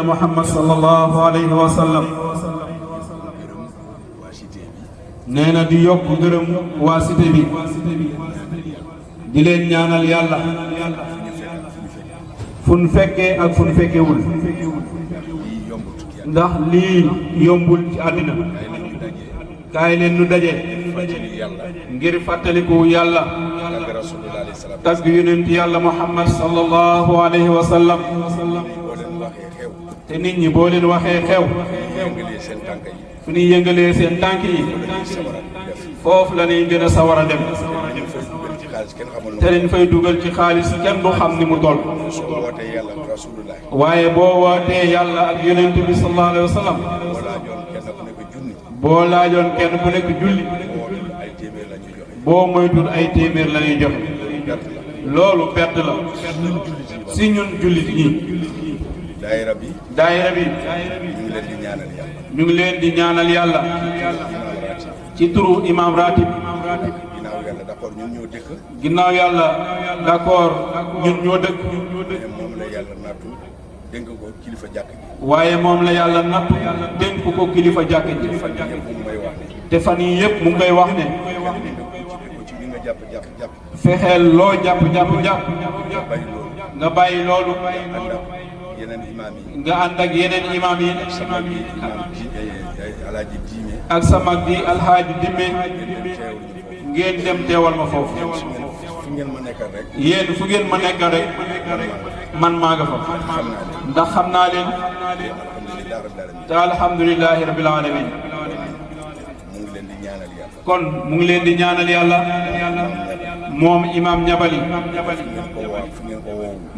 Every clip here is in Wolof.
yàlla Muhammad sallallahu alayhi wa sallam nee na di yokk gërëm waa cité bi di leen ñaanal yàlla fun fekkee ak fun fekkewul ndax lii yombul ci àddina kaay leen nu daje ngir fàttaliku yàlla tagg yonent yàlla Muhammad sallallahu alayhi wa sallam te nit ñi boo leen waxee xew fu ñuy yëngalee seen tànk yi foofu la ñuy gën a sawar a dem te leen fay dugal ci xaalis kenn du xam ni mu toll waaye boo wootee yàlla ak yonent bi sallallahu alayhi wa sallam boo laajoon kenn ku nekk julli boo moytul ay téeméer la ñuy joxe loolu perte la si ñun jullit ñi daayira bi ñu ngi leen di ñaanal yàlla ci turu imam ratib ginnaaw yàlla d'accord ñun ñoo dëkk dénk ko kilifa jàkk ji waaye moom la yàlla nattu dénk ko kilifa jàkk ji te fan yii yëpp mu ngi koy wax ne fexeel loo jàpp nga bàyyi loolu nga ànd ak yeneen imaam yi ak sa mag ji alxaaji Dimme ngeen dem teewal ma foofu yéen fu ngeen ma nekkal rek man maa nga fa ndax xam naa leen te alhamdulilahi rabbil alamin kon mu ngi leen di ñaanal yàlla moom imam ñabali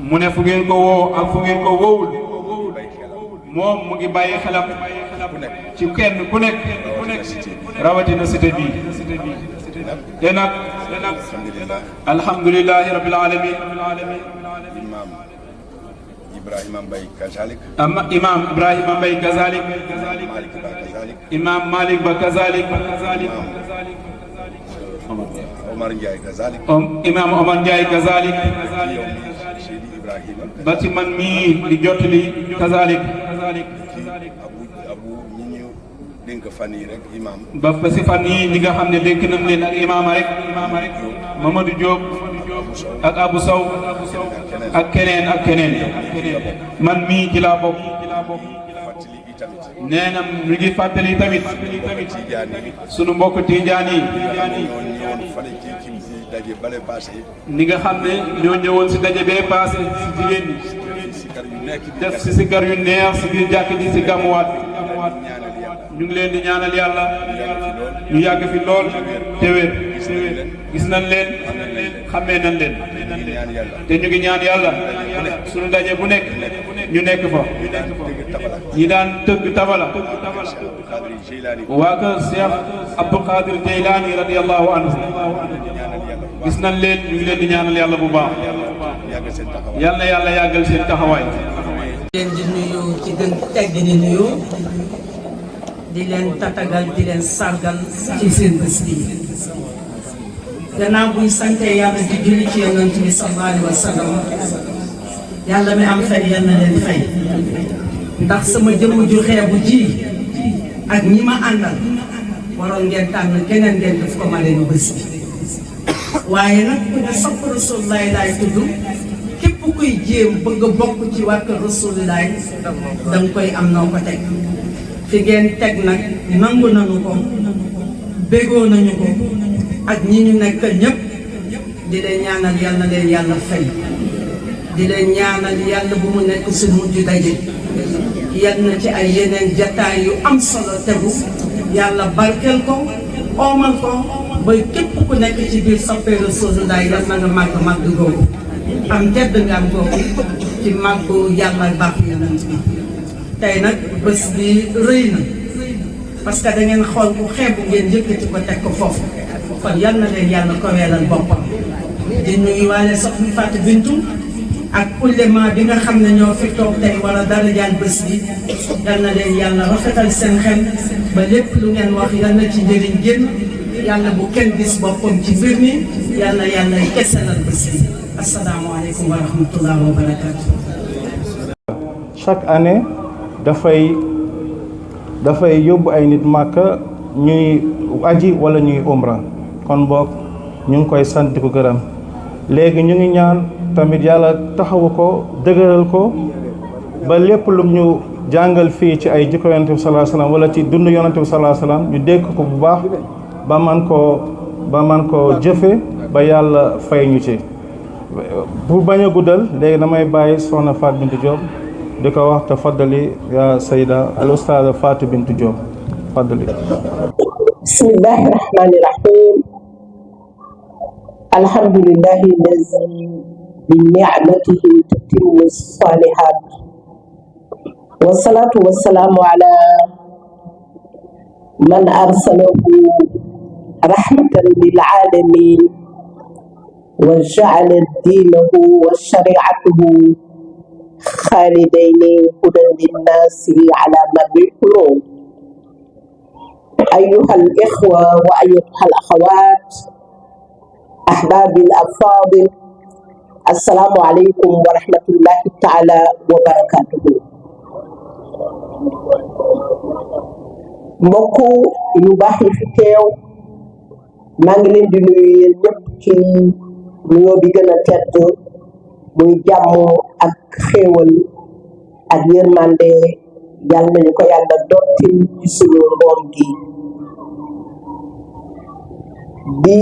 mu ne fu ngeen ko woo ak fu ngeen ko woowul moom mu ngi bàyyi xelam ci kenn ku nekk rawatina cité bi te nag alhamdulilahi rabbil alamin Ibrahima Mbaye kazalik imam Ibrahima Mbaye kazalik imam Malik Ba kazalik Omar Ndiaye kazalik imam Omar Ndiaye kazalik ba ci man mii di jottali kazalik abu ñi ñu dénk fan yi rek imam ba si fan yi ñi nga xam ne dénk nañ leen ak imaama rek Mamadou Diop ak Abou Sow ak keneen man mii ci laa bokk nee na ñu ngi fàttali tamit sunu mbokk tijaan yi ni nga xam ne ñoo ñëwoon si daje bee passé si jigéen ñi def si sikar yu neex si biir jàkk ji si gàmmuwaat bi ñu ngi leen di ñaanal yàlla ñu yàgg fi lool te wér gis nañ leen xàmmee nañ leen te ñu ngi ñaan yàlla suñu daje bu nekk ñu nekk fa ñi daan tëgg tabala waa kër Cheikh Abdou Qadir Jeylaani radiyallahu anhu gis nañ leen ñu ngi leen di ñaanal yàlla bu baax yal na yàlla yàggal seen taxawaay. leen di nuyu ci gën tegg ni nuyu di leen tatagal di leen sargal ci seen bés bi gannaaw buñ sante yàlla di julli ci yonent bi sallallahu alayhi wa sallam yàlla mi am fay yal na leen fay ndax sama jëmm ju xeebu ji ak ñi ma àndal waroon ngeen tànn keneen ngeen def ko ma leen bés bi waaye nag ku ne sopp Rasulullaay laay tudd képp kuy jéem bëgg a bokk ci waa kër Rasulullaay danga koy am noo ko teg fi ngeen teg nag nangu nañu ko bégoo nañu ko ak ñi ñu nekk ñëpp di leen ñaanal yal na leen yàlla fay di leen ñaanal yàlla bu mu nekk suñu mujj daje yal na ci ay yeneen jataay yu am solo tegu yàlla barkeel ko oomal ko ba képp ku nekk ci biir soppee Rasulullah yal na nga màgg googu am tedd nga am googu ci màggu yàlla baax yonent bi tey nag bés bi rëy na parce que da ngeen xool ku xeebu ngeen yëkkati ko teg ko foofu kon yal na leen yàlla ko weelal boppam di nuyu waale soxna Fatou Bintou ak ulema bi nga xam ne ñoo fi toog tey wala dara jaan bés bi yal na leen yàlla rafetal seen xel ba lépp lu ngeen wax yal na ci njëriñ génn yàlla bu kenn gis boppam ci mbir mi yal na yàlla keselal bés bi asalaamaaleykum wa rahmatullah wa barakaatu. Chaque année, dafay yóbbu ay nit Màkka ñuy aji wala ñuy umra kon boog ñu ngi koy sant ko gërëm léegi ñu ngi ñaan tamit yàlla taxawu ko dëgëral ko ba lépp lu ñu jàngal fii ci ay jikko yonent bi sallallahu alayhi wasallam wala ci dund yonent bi sallallahu alayhi wasallam ñu dégg ko bu baax ba man koo jëfe ba yàlla fay ñu ci pour bañ a guddal léegi damay bàyyi soxna Fatou Bintou Diop di ko wax tafaddali ya sayda al ustaada Fatou Bintou Diop tafaddali bismillahi rahmani rahim alhamdulillahi allazi bi ni'matihi tatimmu salihat wassalatu wassalamu ala man arsalahu rahmatan lil alamin wa ja'ala dinahu wa shari'atahu خالدين هدى للناس على مر القلوب أيها الإخوة وأيها الأخوات أحبابي الأفاضل السلام عليكم ورحمة الله تعالى وبركاته mbokku yu baax yi fi teew maa ngi leen di nuyu yéen ñëpp ci nuyoo bi gën a tedd muy jàmm ak xéewal ak yërmande yàlla nañu ko yàlla dottil ci suñu ngoon gi di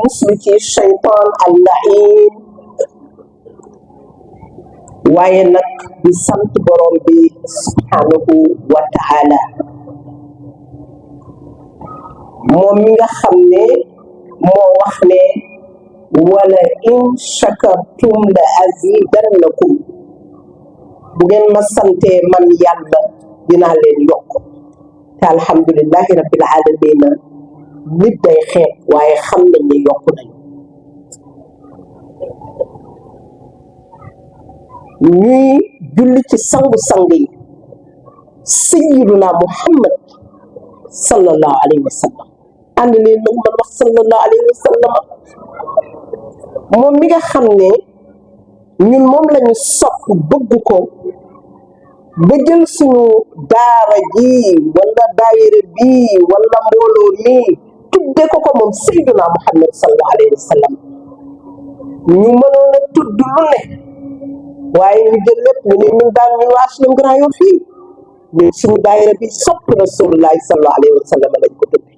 muslu ci shaytaan al lahin waaye nag di sant borom bi subhanahu wa taala moom mi nga xam ne moo wax ne wala in shakartum la azidannakum bu ngeen ma sante man yàlla dinaa leen yokk te alhamdulillahi rabbil alamina nit day xeeb waaye xam nañ ne yokk nañu ñuy julli ci sangu-sang yi sayyiduna Muhammad sallallahu alayhi wa sallam ànd leen nag man wax sallallahu alayhi wa sallam moom mi nga xam ne ñun moom lañu sopp bëgg ko ba jël suñu daara ji wala daayira bi wala mbooloo mi tudde ko moom sayyiduna Muhammad sallallahu alayhi wa sallam ñu mënoon a tudd lu ne waaye ñu jël lépp ñu ne ñun daal ñu waas lam Grand Yoff fii ñun suñu daayira bi sopp rasulullahi sallallahu alayhi wa sallam lañ ko tudde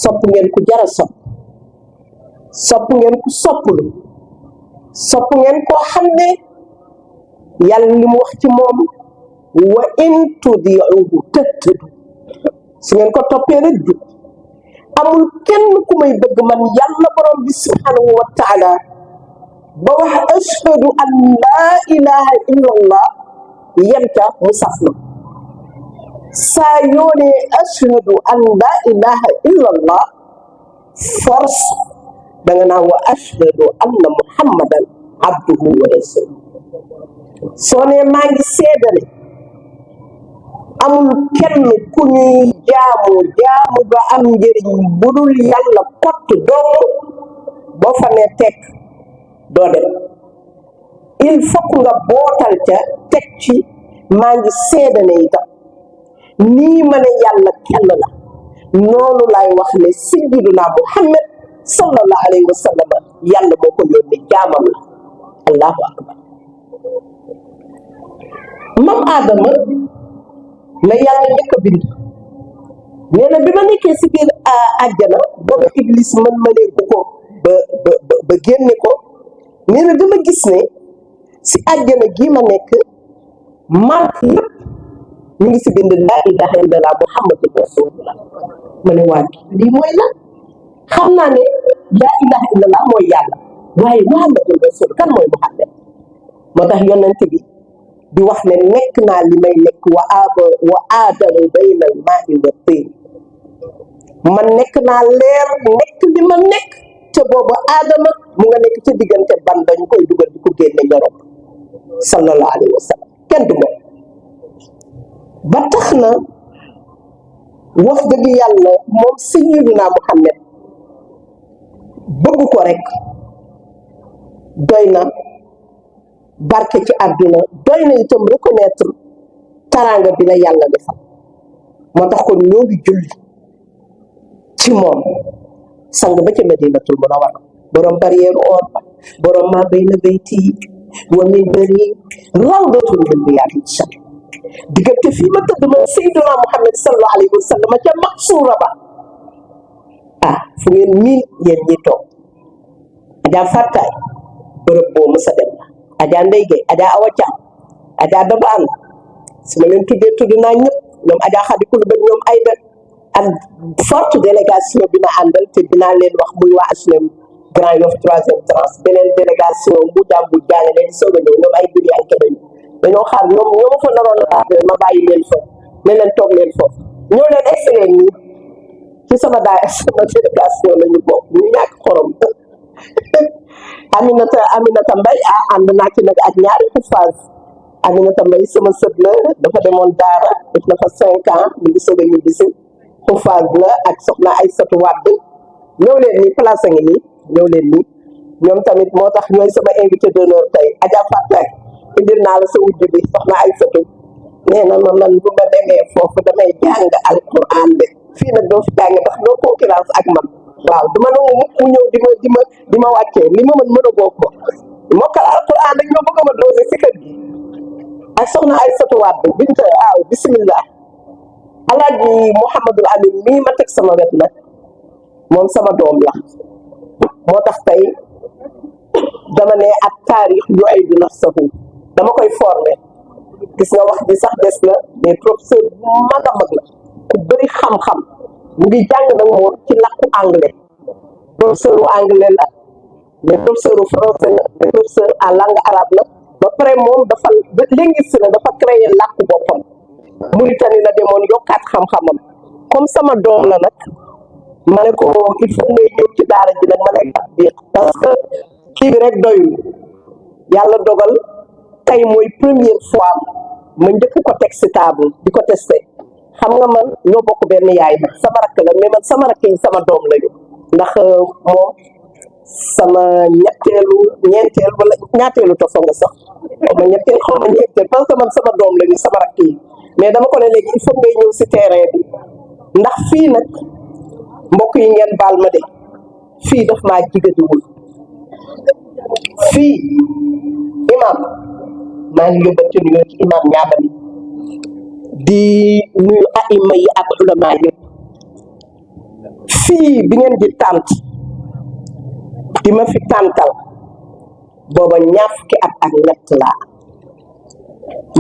sopp ngeen ku jara sopp ngeen ku sopplu sopp ngeen koo xam ne yàlla li mu wax ci moom wa in tudiuhu tahtadu su ngeen ko toppee rek jub amul kenn ku may bëgg man yàlla borom bi subhanahu wa taala ba wax ashhadu an laa ilaha illa allah yemta mu saf na saa yoonee ashhadu an laa ilaha illa allah force danga naan wa ashhadu anna muhammadan abduhu wa rasuluhu soo ne maa ngi seedale amul kenn ku ñuy jaamu ba am njëriñ bu dul yàlla kott dong boo fa ne teg doo dem il faut nga bootal ca teg ci maa ngi seedale itam nii ma ne yàlla kenn la noonu lay wax ne sayyiduna Muhammad sallallahu alayhi wa sallam yàlla moo ko yónni jaamam la allahu akbar mam Adama la yàlla njëkk a bind nee na bi ma nekkee si biir àjjana boobu Iblis man ma leen ko ba génne ko nee na dama gis ne si àjjana gii ma nekk mark yëpp ñu ngi si bind laa ilaha illallah muhammadu rasulullah ma ne waa lii mooy la xam naa ne laa ilaha illallah mooy yàlla waaye muhammadu rasul kan mooy muhammad moo tax yonent bi di wax ne nekk naa li may nekk wa aadamu bayna al maa'i wa tiin man nekk naa leer nekk li ma nekk te boobu aadama mu nga nekk ca diggante ban dañu koy dugal di ko génne ñoroom sallallahu alayhi wa sallam kenn du moom ba tax na wax dëgg yàlla moom sayyiduna Muhammad bëgg ko rek doy na barke ci àddina doy na itam reconnaître taraanga bi la yàlla defal moo tax kon ñoo ngi julli ci moom sang ba ca Madinatul Munawwara borom barrière or ba borom maa bayna bayti wa minbari rawdatun min riyaadis janna diggante fii ma tëdd ma Seydina Muhammad sallallahu alayhi wa sallam ca Maqsuura ba fu ngeen miin yéen ñi toog Adja Fattaay bërëb boo mës a dem la Adja Ndeye Gueye Adja Awa Thiam Adja Daba An su ma leen tuddee tudd naa ñëpp ñoom Adja Khady Coulibaly ñoom Aïda ak forte délégation bi ma àndal te dinaa leen wax muy waa HLM Grand Yoff 3e tranche beneen délégation bu jàmbu jaane leen soog a ñëw ñoom ay biri anke lañu dañoo xaar ñoom ñoo ma fa naroon a ma bàyyi leen fa ne leen toog leen foofu ñoo leen excellent ñi ci sama délégation la ñu bokk ñu ñàkk xorom Aminata Mbaye ànd naa ci nag ak ñaari xufaas Aminata Mbaye sama sët la dafa demoon daara def na fa 5 ans mu ngi soog a ñibbisi xufaas la ak soxna Aïssatou Wade ñëw leen nii place a ngi nii ñëw leen nii ñoom tamit moo tax ñooy sama invité d'honneur tey Adja Fatou indil naa la sa wujj bi soxna Aïssatou nee na ma man bu ma demee foofu damay jàng alquran de fii nag doo fi jàng ndax doo concurrence ak man waaw duma nangu mukk mu ñëw di ma wàccee li ma mën a bokk ko mokkal alquran rek ñoo bëgg ma doose si kër gi ak soxna Aïssatou Wade binta waaw bismillah alaaji Mouhamadul Amin mii ma teg sama wet nag moom sama doom la moo tax tey dama ne ak taarix yu ay du nafsahu dama koy formé gis nga wax ji sax des la mais professeur bu mag a mag la ku bëri xam-xam mu ngi jàng nag moom ci làkku anglais professeur u anglais la mais professeur u français la mais professeur en langue arabe la ba pare moom dafa linguiste la dafa créer làkku boppam Mauritanie la demoon yokkaat xam-xamam comme sama doom la nag ma ne ko il faut ngay ñëw ci daara ji nag ma ne bi parce que kii bi rek doyul yàlla dogal tey mooy première fois ma njëkk ko teg si table di ko testé xam nga man ñoo bokk benn yaay nag sama rakk la mais man sama rakk yi sama doom lañu ndax moom sama ñeenteel wala ñaateelu tofa nga sax xaw ma ñetteel xaw ma ñeenteel parce que man sama doom lañu sama rakk yi mais dama ko ne léegi il faut ngay ñëw si terrain bi ndax fii nag mbokk yi ngeen baal ma de fii daf maa jigadiwul fii imam maa ngi yóbbante nuyoo ci imam ñaabali di nuyu aima yi ak ulama yëpp fii bi ngeen di tànt di ma fi tàntal booba ñaar fukki at ak ñett laa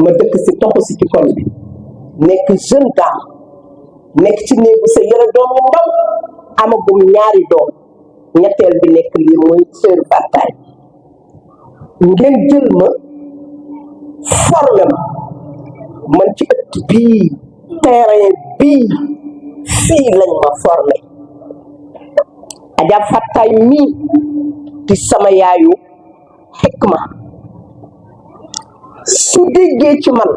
ma dëkk si toxu si ci koñ bi nekk jeune dame nekk ci néegu sa yëre doom yu ndaw amagum ñaari doom ñetteel bi nekk lii muy sœur Fattaay ngeen jël ma formé ma man ci ëtt bii terrain bii fii lañ ma formé Adja Fattaay mii di sama yaayu xikma su déggee ci man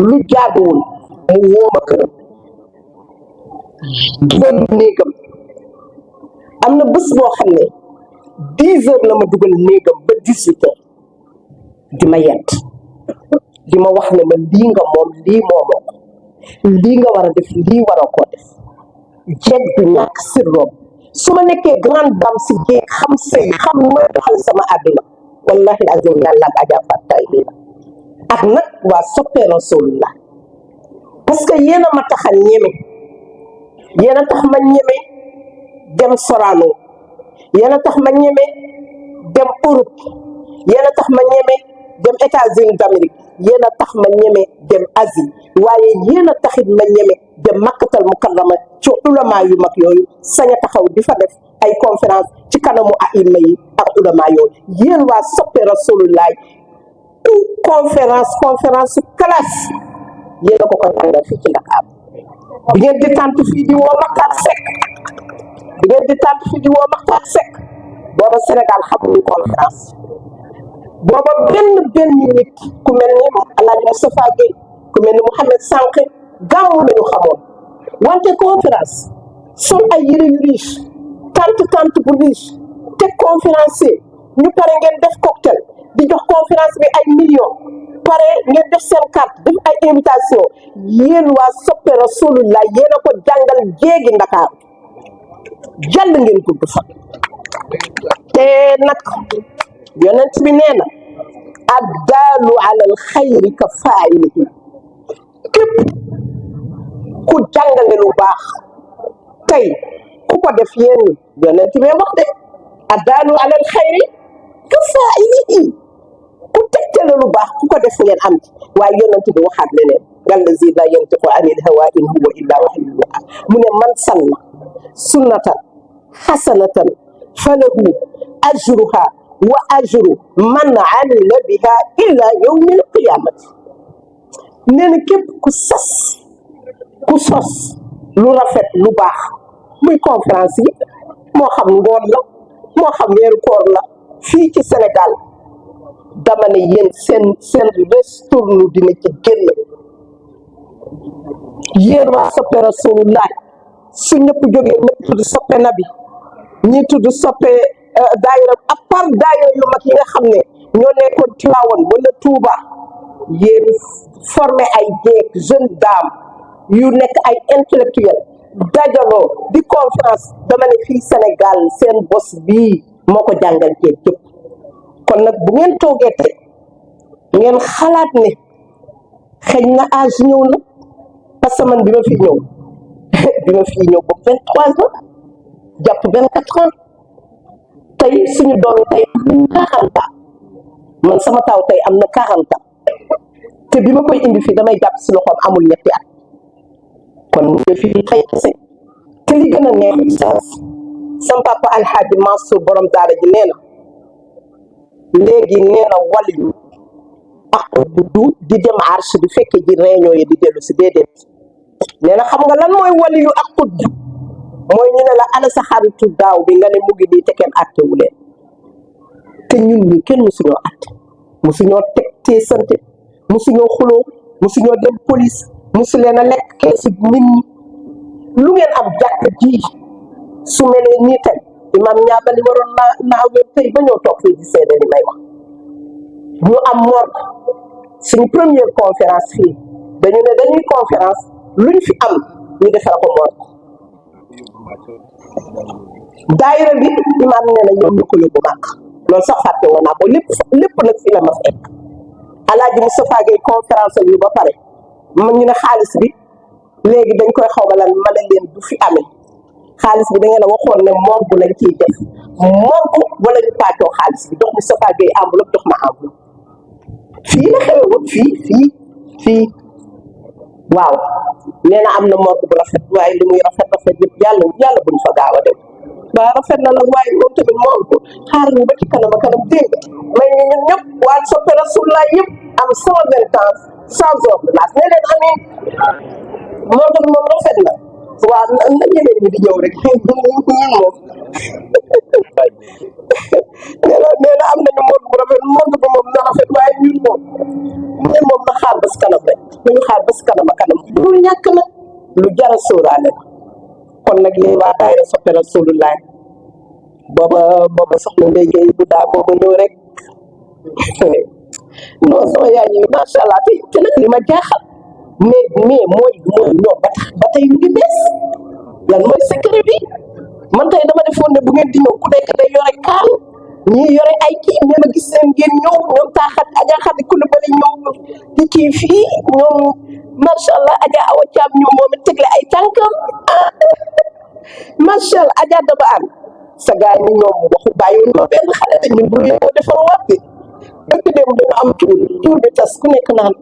lu jaaduwul mu wóoma këram dugal néegam am na bés boo xam ne 10 heures la ma dugal néegam ba 18 heures di ma yett di ma wax ne ma lii nga moom lii moomoo ko lii nga war a def lii waroo koo def jeeg du ñàkk sirroom su ma nekkee grande dame si jéeg xam sëy xam mooy doxal sama àdduna wallahi azim yàlla ak Adja Fattaay lii la ak nag waa soppee Rasulullah parce que yéen a ma tax a ñeme yéen a tax ma ñeme dem Sorano yéen a tax ma ñeme dem Europe yéen a tax ma ñeme dem États-Unis d'Amérique yéen a tax ma ñeme dem Asie waaye yéen a taxit ma ñeme dem Makkatal Mukarrama ci ulama yu mag yooyu sañ a taxaw di fa def ay conférence ci kanamu aima yi ak ulama yooyu yéen waa soppe Rasulullah tout conférence classe yéen a ko koy àndal fii ci Dakar bi ngeen di tànt fii di woo Makhtar Seck bi ngeen di tànt fii di woo Makhtar Seck booba Sénégal xamuñu conférence booba benn nit ku mel ni Alaaji Moustapha Gueye ku mel ni Mouhamed Sànq gàmmu lañu xamoon wante conférence sol ay yëre yu riche tant bu riche te conférencier ñu pare ngeen def cocktail di jox conférence bi ay millions pare ngeen def seen carte def ay invitation yéen waa soppe Rasulullah yéen a ko jàngal jéegi Ndakaaru jàll ngeen gudd fa te nag yonent bi nee na addaalu ala al xayri ka faa'ilihi képp ku jàngale lu baax tey ku ko def yéen yonent bi wax de addaalu ala al xayri ka faa'ilihi ku tegtale lu baax ku ko def ngeen am ci waaye yonent bi waxaat leneen allazi la yantiqu anil hawa in huwa illa wahyun yuha mu ne man sanna sunnatan hasanatan falahu ajruha wa ajru man amila biha ila yawmi alqiyamati nee na képp ku sos lu rafet lu baax muy conférence yi moo xam ngoon la moo xam weeru koor la fii ci Sénégal dama ne yéen seen restournu dina ci génn yéen waa soppe Rasulullah su ñëpp jógee ñëpp tudd soppe nabi ñi tudd soppe daayira à part daayira yu mag yi nga xam ne ñoo nekkoon Tivaouane wala Touba yéen formé ay jeeg jeune dame yu nekk ay intellectuel dajaloo di conférence dama ne fii Sénégal seen bos bii moo ko jàngal jeeg jëpp kon nag bu ngeen toogee tey ngeen xalaat ne xëy na âge ñëw na parce que man bi ma fi ñëw ba 23 ans jàpp 24 ans tey suñu doom tey am na 40 ans man sama taw tey am na 40 ans te bi ma koy indi fii damay jàpp si loxoom amul ñetti at kon ñu fi xëy kese te li gën a neex sama papa Alxaaji Mansour borom daara ji nee na léegi nee na waliyu ak du di dem arche di fekke ji réunion yi di dellu si déedéet nee na xam nga lan mooy waliyu ak xut mooy ñu ne la ana sa xaritu daaw bi nga ne mu ngi nii te kenn àttewu leen te ñun ñi kenn musuñoo àtte musuñoo teg tee sante musuñoo xuloo musuñoo dem police musu leen a lekk keesu nit ñi lu ngeen am jàkk ji su mel ne nii tey imam ñaabali waroon naaw leen tey ba ñoo toog fii di seede li may wax ñu am morgue suñ première conférence fii dañu ne dañuy conférence luñ fi am ñu defal ko morgue daayira bi imaam nee na ñoom ñu ko yóbbu màkk loolu sax fàtte woon naa ko lépp nag fi la ma fekk Alaaji Moustapha Gueye conférence yu ba pare man ñu ne xaalis bi léegi dañ koy xaw ma lan ma ne leen du fi amee xaalis bi da ngeen a waxoon ne morgue lañ ciy def morgue wala ñu pàccoo xaalis bi dox Moustapha Gueye enveloppe dox ma enveloppe fii la xewe woon fii waaw nee na am na morgue bu rafet waaye li muy rafet yëpp yàlla buñ fa gaaw a dem waaw rafet na nag waaye moom tamit morgue xaar ñu ba ci kanam a kanam dégg may ñu ñun ñëpp waa soppe Rasulullah yëpp am 120 ans sans ordonnance ne leen amiin morgue bi moom rafet na waaw na ñeneen ñi di ñëw rek ñun moom nee na am nañu morgue bu rafet morgue bi moom na rafet waaye ñun moom na xaar bés kanam rek nañu xaar bés kanam a kanam loolu ñàkk na lu jara sóoraale la kon nag yéen waa daayira soppe Rasulullah booba soxna ndéygé bu daa booba ñëw rek non sama yaay yi macha allah te nag li ma jaaxal mais mooy ñoom ba tey ñu ngi bees lan mooy secret bi man tey dama defoon ne bu ngeen di ñëw ku nekk day yore kaal ñii yore ay kii mais ma gis leen ngeen ñëw ñoom taaxat Adja Xadi Coulibaly ñëw di kii fii ñoom macha allah Adja Awa Thiam ñoom moom it tegle ay tànkam macha allah Adja Daba An sa gars yi ñoom waxu bàyyi ma benn xale la ñun bu ñu ko defar waat bi dëkk dem dañu am tuur bi tas ku nekk naan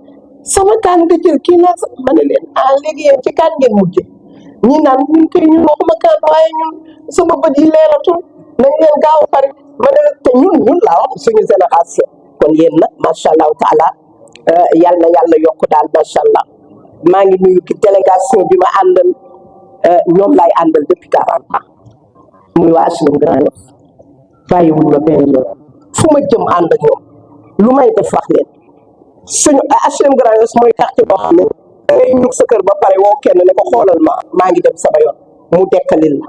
sama kaan nga jël kii naa sax ma ne leen léegi yéen ci kaan ngeen mujje ñi naan ñun kay ñun waxuma kaan waaye ñun sama bët yi leeratul nañ leen gaaw a pare ma ne leen te ñun laa wax suñu génération kon yéen nag macha allahu taala yàlla yokk daal macha allah maa ngi nuyu ki délégation bi ma àndal ñoom laay àndal depuis 40 ans muy waa HLM Grand Yoff bàyyiwuñ ma benn yoon fu ma jëm ànd ak ñoom lu may def wax leen suñu HLM Grand Yoff mooy quartier boo xam ne dangay ñëw sa kër ba pare woo kenn ne ko xoolal maa ngi dem sama yoon mu dekkalil la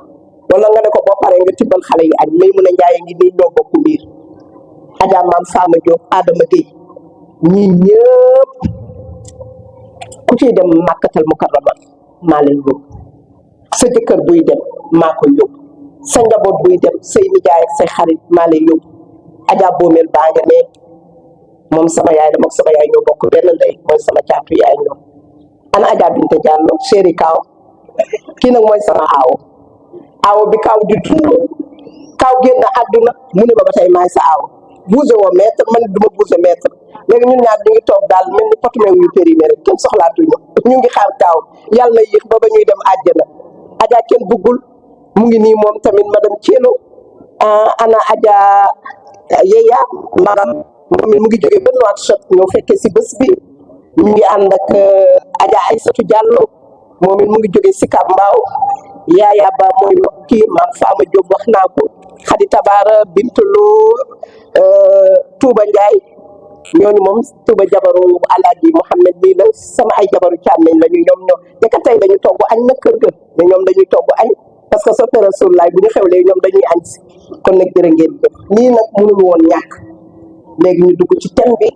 wala nga ne ko boo paree nga tibbal xale yi añ may mun a njaay ngi nii ñoo bokk mbir Adja Maam Fama Diop Adama Gueye ñii ñëpp ku ciy dem Makkatal Mukarrama maa lay yóbbu sa jëkkër buy dem maa koy yóbbu sa njaboot buy dem say nijaay ak say xarit maa lay yóbbu Adja Boomel baa nga ne moom sama yaay dama ak sama yaay ñoo bokk benn ndey mooy sama caatu yaay ñoom ana Adja Binte Diallo chéri Kaaw kii nag mooy sama aawo bi Kaaw di dund Kaaw génn àdduna mu ne ba tey maay sa aawo bougé woo maître man duma bougé maître léegi ñun ñaar ñu ngi toog daal mel ni potu meew yu périmé rek kenn soxlaatuñu ñu ngi xaar Kaaw yàlla na yéex ba ñuy dem àjjana Adja kenn buggul mu ngi nii moom tamit madame Thieló ana Adja Yeya magam moom mu ngi jógee ba Nouakchott ñoo fekkee si bés bi ñu ngi ànd ak Adja Aïssatou Diallo moom it mu ngi jógee si Kab Mbaaw Yaaya Ba mooy kii Maam Fama Diop wax naa ko Khady Tabara Bintuloo Touba Ndiaye ñooñu moom Touba jabaru Alaaji Mouhamed lii la sama ay jabaru càmmeñ la ñu ñoom ñoo dëkk tey dañu togg añ na kër ga ne ñoom dañuy togg añ parce que soppe Rasulullah bu ñu xewlee ñoom dañuy añ si kon nag jërë ngeen jëf lii nag mënul woon ñàkk léegi ñu dugg ci thème bi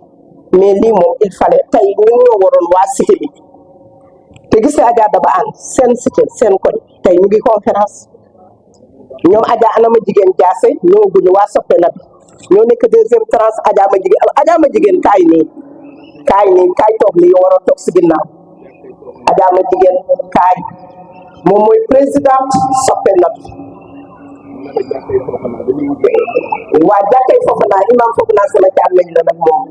mais lii moom il fallait tey ñun ñoo waroon waa cité bi te gis nga Adja Daba An seen cité seen koñ tey ñu ngi conférence ñoom Adja Anama Jigéen Jaase ñoo guñu waa soppe na bi ñoo nekk deuxième tranche Adja ma jigéen kaay kaay toog nii yow waroo toog si ginnaaw Adja ma jigéen kaay moom mooy présidente soppe na bi waa jàkkay foofu naa imam foofu naa sama càmmeñ la nag moom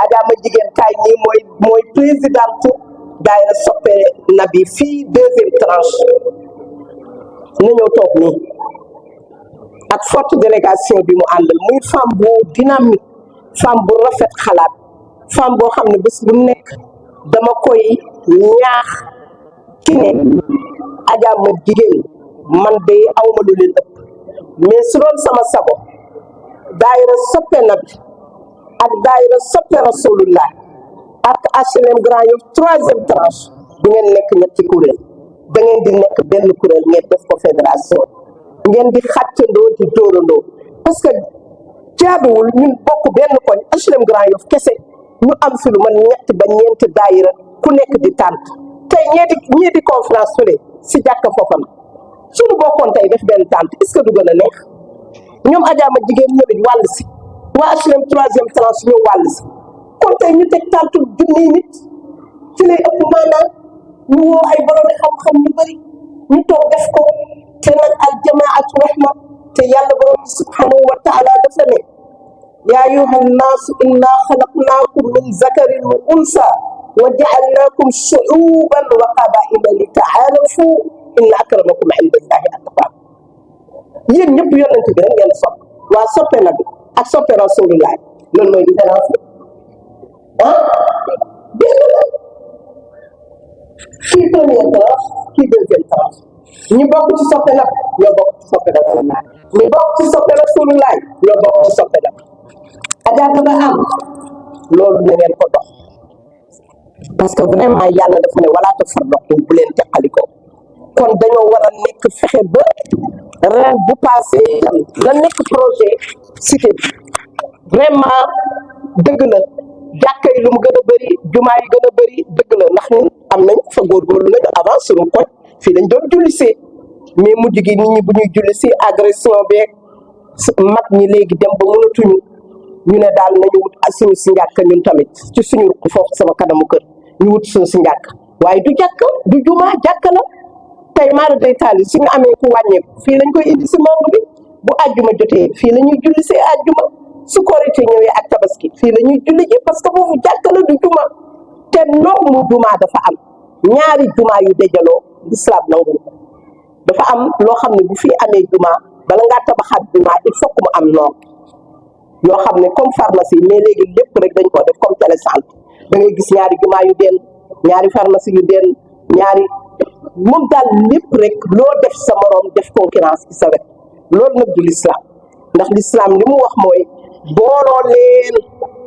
Adja ma jigéen kaay nii mooy présidente daayira soppe na bi fii deuxième tranche na ñëw toog nii ak forte délégation bi mu àndal muy femme bu dynamique femme bu rafet xalaat femme boo xam ne bés bu nekk dama koy ñaax ci ne Adja ma jigéen man de awma lu leen ëpp mais su doon sama sago daayira soppe na bi ak daayira soppe Rasulullah ak HLM Grand Yoff troisième tranche du ngeen nekk ñetti kuréel da ngeen di nekk benn kuréel ngeen def ko fédération ngeen di xàccandoo di dóorandoo parce que jaaduwul ñun bokk benn koñ HLM Grand Yoff kese ñu am fi lu man ñett ba ñeenti daayira ku nekk di tànt tey ñee di conférence fële si jàkka foofa la suñu bokkoon tey def benn tànt est-ce que du gën a neex ñoom Adja ma jigéen ñëwit wàll si waa HLM troisième tranche ñëw wàll si kon tey ñu teg tàntu junniy nit ci lay ëpp maanaam ñu woo ay borom xam-xam ñu bëri ñu toog def ko te nag al jamaatu rahma te yàlla borom subhanahu wa taala dafa ne yaa ayuha nnaasu inna xalaqnaakum min zakarin wa unsa wa jaalnaakum shuuban wa qabaila li taarafu inna akramakum inda allahi atqaakum yéen ñëpp yonent bi rek ngeen sopp waa soppe na bi ak soppe rasulullah loolu mooy différence bi benn la kii première tranche kii deuxième tranche ñi bokk ci soppe nag ñoo bokk ci soppe rasulullah ñi bokk ci soppe rasulullah ñoo bokk ci soppe nag Adja Daba An loolu na ngeen ko dox parce que vraiment yàlla dafa ne wala tafarraqu bu leen teqalikoo kon dañoo war a nekk fexe ba ren bu passé la nekk projet cité bi vraiment dëgg la jàkka yi lu mu gën a bëri jumaa yi gën a bëri dëgg la ndax ñun am nañ fa góorgóorlu nañ avant suñu koñ fii lañ doon jullisee mais mujj gi nit ñi bu ñuy julli agression beeg mag ñi léegi dem ba mënatuñu ñu ne daal nañu wut suñu si njàkk ñun tamit ci suñu foofu sama kanamu kër ñu wut suñu si njàkk waaye du jàkk du jumaa jàkk la tey maara day taali suñu amee ku wàññeeku fii lañ koy indi si monde bi bu àjjuma jotee fii la ñuy julli see àjjuma su korite ñëwee ak tabaski fii la ñuy julli ji parce que foofu jàkk la du juma te norme juma dafa am ñaari juma yu dajaloo l'islam nangu dafa am loo xam ne bu fi amee juma bala ngaa tabaxaat juma il faut que mu am noor yoo xam ne comme pharmacie mais léegi lépp rek dañ ko def comme télécentre da ngay gis ñaari juma yu den ñaari pharmacie yu den ñaari moom daal lépp rek loo def sa morom def concurrence ci sa wet loolu nag du l'islam ndax l'islam li mu wax mooy booloo leen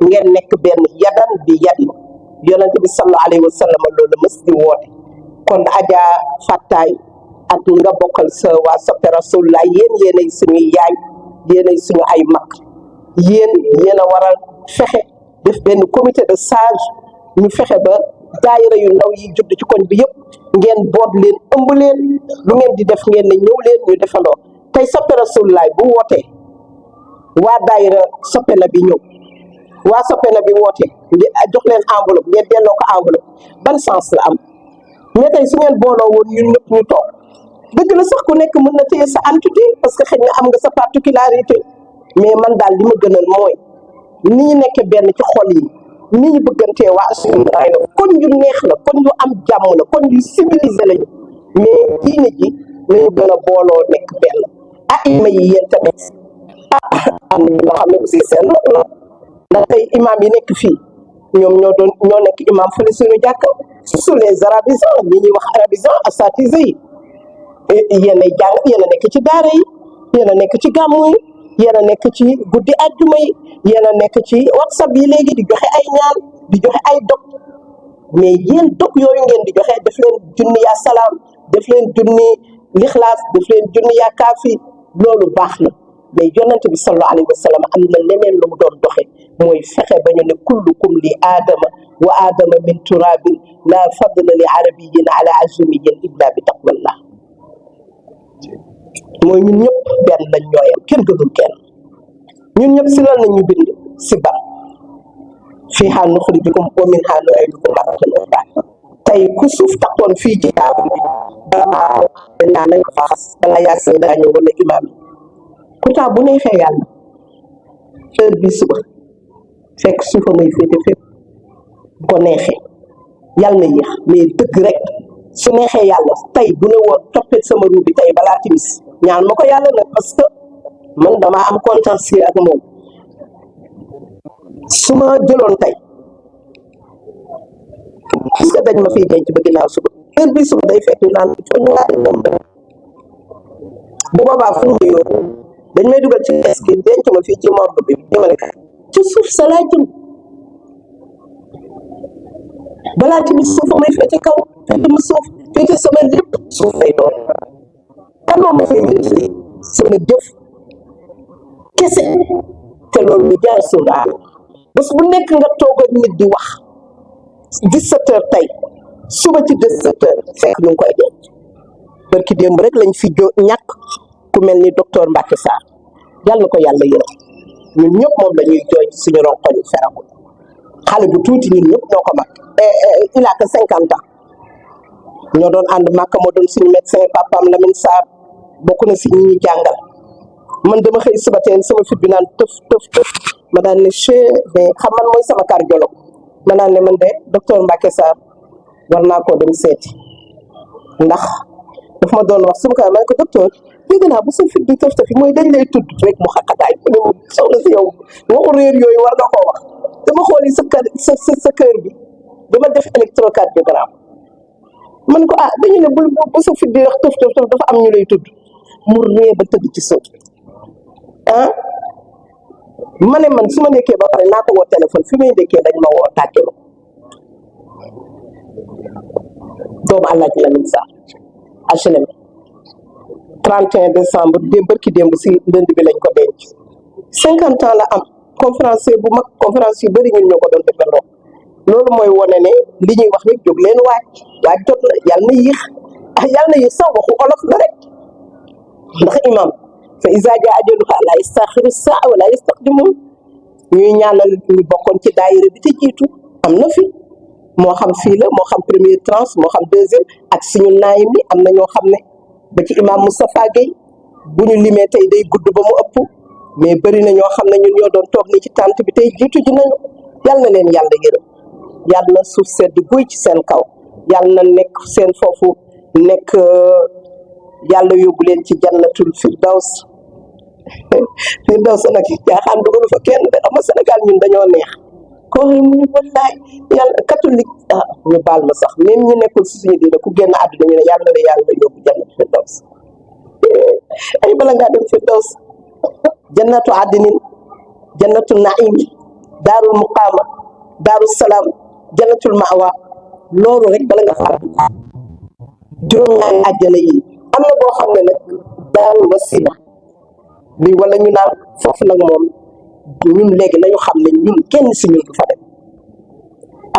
ngeen nekk benn yadan bi yadi yonente bi sallallahu alayhi wa sallam loolu la mës di woote kon Adja Fattaay ak ñi nga bokkal sa waa soppe Rasulullah yéenay suñuy yaay yéenay suñu ay mag yéen a war a fexe def benn comité de sage ñu fexe ba daayira yu ndaw yi judd ci koñ bi yëpp ngeen boot leen ëmb leen lu ngeen di def ngeen ne ñëw leen ñu defandoo tey soppe Rasulullaay bu wootee waa daayira soppe na bi ñëw waa soppe na bi wootee jox leen enveloppe ngeen delloo ko enveloppe ban sens la am mais tey su ngeen booloo woon ñun ñëpp ñu toog dëgg la sax ku nekk mën na téye sa entité parce que xëy na am nga sa particularité mais man daal li ma gënal mooy ni ñu nekkee benn ci xol yi ni ñu bëggantee waa Assoumou la koñ yu neex la koñ yu am jàmm la koñ yu civilisé lañu mais diine ji nañu gën a booloo nekk benn ima yi yéen tamit am na loo xam ne aussi seen loolu la ndax tey imam yi nekk fii ñoom ñoo nekk imam fële suñu jàkka sur les arabisants ñi ñuy wax arabisants asatise yi yéen a jàng yéen a nekk ci daara yi yéen a nekk ci gàmmu yi yéen a nekk ci guddi àjjuma yi yéen a nekk ci whatsapp yi léegi di joxe ay ñaan di joxe ay dog mais yéen dog yooyu ngeen di joxe def leen junni yaa salaam def leen junni lixlaas def leen junni yaa kaafi loolu baax na mais yonent bi sallallahu alayhi wa sallam am na leneen lu mu doon doxe mooy fexe ba ñu ne kullukum li aadama wa aadama min turabin la fadla li arabiyyin ala ajamiyyin illa bi taqwallah mooy ñun ñëpp benn lañ ñooyam kenn gënul kenn ñun ñëpp si lan lañu bind si ban fiihaa nuxrijukum wa minhaa nu'iidukum taratan uxraa tey ku suuf taxoon fii ci taabu bi dañ naan nañ ko faxas balaa yaa say daa ñëw wala imaam yi pourtant bu neexee yàlla heure bii suba fekk suufa may féete fépp bu ko neexee yàlla na yéex mais dëgg rek su neexee yàlla tey bu ne woon toppet sama ruu bi tey balaa timis ñaan ma ko yàlla nag parce que man damaa am contentieux ak moom su ma jëloon tey gis nga dañ ma fiy denc ba ginnaaw suba heure bii suba day fekk ñu naan ñu laaj moom bu boobaa fu mu yóbbu dañ may dugal ci kees gi denc ma fii ci morgue bi jëmale ka ci suuf sa laa jëm balaa timis suufa may féete kaw féete ma suuf féete sama lépp suuf lay doon kan moom ma fay wéetali sama jëf kese te loolu lu jaar suuraal bés bu nekk nga toog ak nit di wax 17 heures tey suba ci 17 heures fekk ñu ngi koy denc barki démb rek lañ fi ñàkk ku mel ni docteur Mbacke Sarr yàlla na ko yàlla yërëm ñun ñëpp moom la ñuy jooy suñu ronkoñ feragul xale bu tuuti ñun ñëpp ñoo ko mag il a que 50 ans ñoo doon ànd Màkka moo doon suñu médecin papaam Lamine Sarr bokk na si ñi ñuy jàngal man dama xëy suba teel sama fit bi naan tëf tëf tëf ma daan ne mais xam man mooy sama cardiologue ma daan ne man de docteur Mbacke Sarr war naa koo dem seeti ndax daf ma doon wax suñu ko ma ne ko docteur dégg naa bu sa fit bi tëf tëfi mooy dañ lay tudd rek mu xaqataay mu ne ma soxna si yow waxu réer yooyu war nga koo wax dama xooli sa kër bi dama def électrocardiogramme man ko dañu ne bu sa fit di wax tëf tëf tëf dafa am ñu lay tudd mu ree ba tëdd ci suuf ma ne man su ma nekkee ba pare naa ko woo téléphone fi may nekkee dañ ma woo tàgge ma doomu Alaaji Lamine Sarr HLM 31 décembre bërki démb si ndënd bi lañ ko denc 50 ans la am conférencier bu mag conférence yu bëri ñun ñoo ko doon defandoo loolu mooy wane ne li ñuy wax rek jóg leen waaj jot na yàlla na yéex yàlla na yéex sax waxu olof la rek ndax imam fa iza jaa ajaluha la yastaxiru saa wala yastaqdimun ñuy ñaanal ñu bokkoon ci daayira bi te jiitu am na fi moo xam fii la moo xam première tranche moo xam deuxième ak suñu naay mi am na ñoo xam ne ba ci imam Moustapha Gueye bu ñu limee tey day gudd ba mu ëpp mais bëri na ñoo xam ne ñun ñoo doon toog ni ci tànt bi tey jiitu ji nañu yàlla na leen yàlla yërëm yàlla na suuf sedd guy ci seen kaw yàlla na nekk seen foofu nekk yàlla yóbbu leen ci jannatul firdaws firdaws nag jaaxaan dugalu fa kenn de ama Sénégal ñun dañoo neex ko ñu wallaay yàlla catholique ñu baal ma sax même ñi nekkul si suñu diine ku génn àdduna ñu ne yàlla na yàlla yóbbu jannatul firdaws ay bala ngaa dem firdaws jannatu àddinin jannatu naim daarul muqaama daaru salaam jannatul mawa loolu rek bala nga faa juróom-ñaari àjjana yi am na boo xam ne nag daarul wasila bi wala ñu naan foofu nag moom ñun léegi nañu xam ne ñun kenn si ñun du fa dem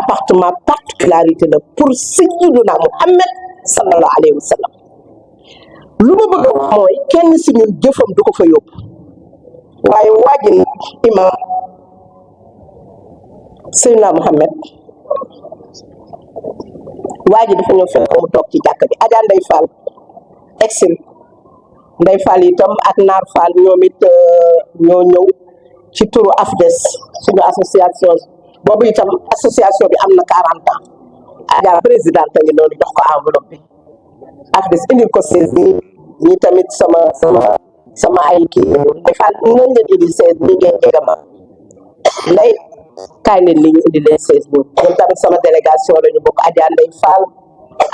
appartement particularité la pour Sayyiduna Muhammad sallallahu alayhi wa sallam lu ma bëgg a wax mooy kenn si ñun jëfam du ko fa yóbbu waaye waaji nag imam Sayyiduna Muhammad waa ji dafa ñëw fekk mu toog ci jàkk bi Adja Ndeye Fall exil Ndeye Fall itam ak Naar Fall ñoom it ñoo ñëw ci turu AFDES suñu association boobu itam association bi am na 40 ans Adja présidente ngi noonu jox ko enveloppe bi AFDES indil ko 16 ñi tamit sama ay kii Ndeye Fall nañ leen indil 16 ñi ngeen jega ma lay kaay leen li ñu indi leen 16 boobu ñoom tamit sama délégation la ñu bokk Adja Ndeye Fall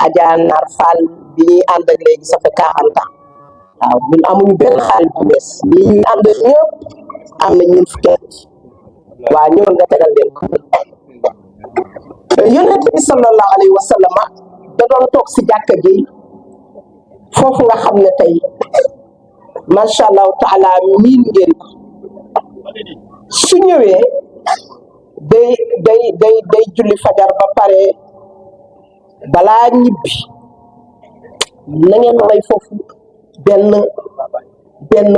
Adja Naar Fall bi ñuy ànd ak léegi ça fait 40 ans waaw ñun amuñu benn xaalis bu bees ñi ñuy ànd ak ñëpp am na ñun fukki waaw ñëwoon nga tegal leen ko yonent bi sallallahu alayhi wa sallam da doon toog si jàkka ji foofu nga xam ne tey macha allahu taala miin ngeen ko su ñëwee day julli fajar ba pare balaa ñibbi na ngeen may foofu benn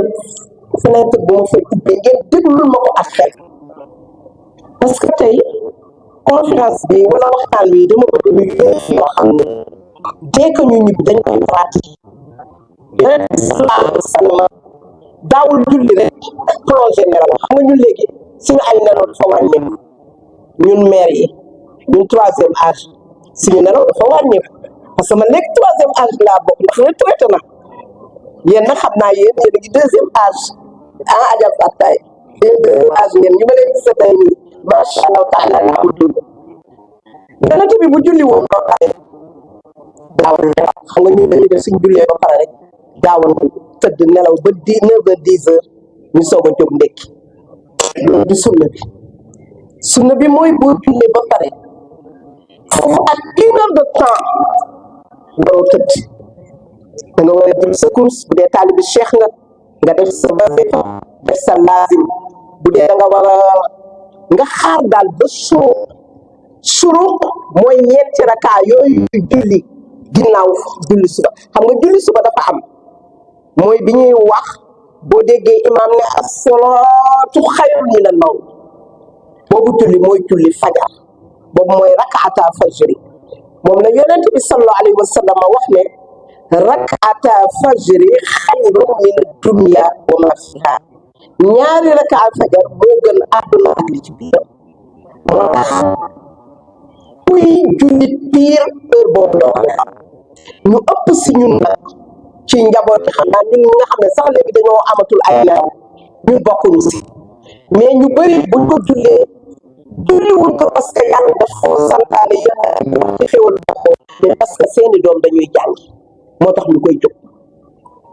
fenêtre bu ma fay ubbee ngeen déglul ma ko ak xel parce que tey conférence bi wala waxtaan wi dama bëgg ñu yoo xam ne dès que ñu ñibbi dañ koy pratiquer yeneen bi sallallahu alayhi wa sallam daawul julli rek plongé nelaw xam nga ñun léegi suñu ay nelaw dafa wàññeeku ñun maire yi ñun 3e âge suñu nelaw dafa wàññeeku parce que man léegi 3e âge laa bokk ndax retraité na yéen nag xam naa yéen a ngi 2e âge Adja Fatou yéen 2e âge ngeen ñu ma leen gis tey nii macha allah taala laa ko dund yonent bi bu julli woon ba pare daawul nelaw xam nga ñun dañuy def suñ jullee ba pare rek daawul tëdd nelaw ba 9h 10h ñu soog a jóg ndekki loolu du sunna bi mooy boo jullee ba pare foofu ak 1 heure de temps waroo tëdd da nga war a jël sa course bu dee taalibi cheikh nga def sa wazifa def sa laazim bu dee da nga war a nga xaar daal ba suruq mooy ñeenti rakaa yooyu julli ginnaaw julli suba xam nga julli suba dafa am mooy bi ñuy wax boo déggee imaam ne as-salaatu xayrun mina nawm boobu julli mooy julli fajar boobu mooy rakaata fajri moom la yonent bi sallallahu alayhi wa sallam wax ne rakaata fajri xayrun min ad-dunya wa ma fiha ñaari rakaat fajar moo gën àdduna ak li ci biir moo tax kuy jullit piir heure boobu doo ko xam ñu ëpp si ñun nag ci njaboot yi xam naa ñun ñi nga xam ne sax léegi dañoo amatul ay yaram ñu bokkuñu si mais ñu bëri buñ ko julliwul ko parce que yàlla daf ko santaane yéen wax ci xéwal bokk mais parce que seeni doom dañuy jàngi moo tax ñu koy jóg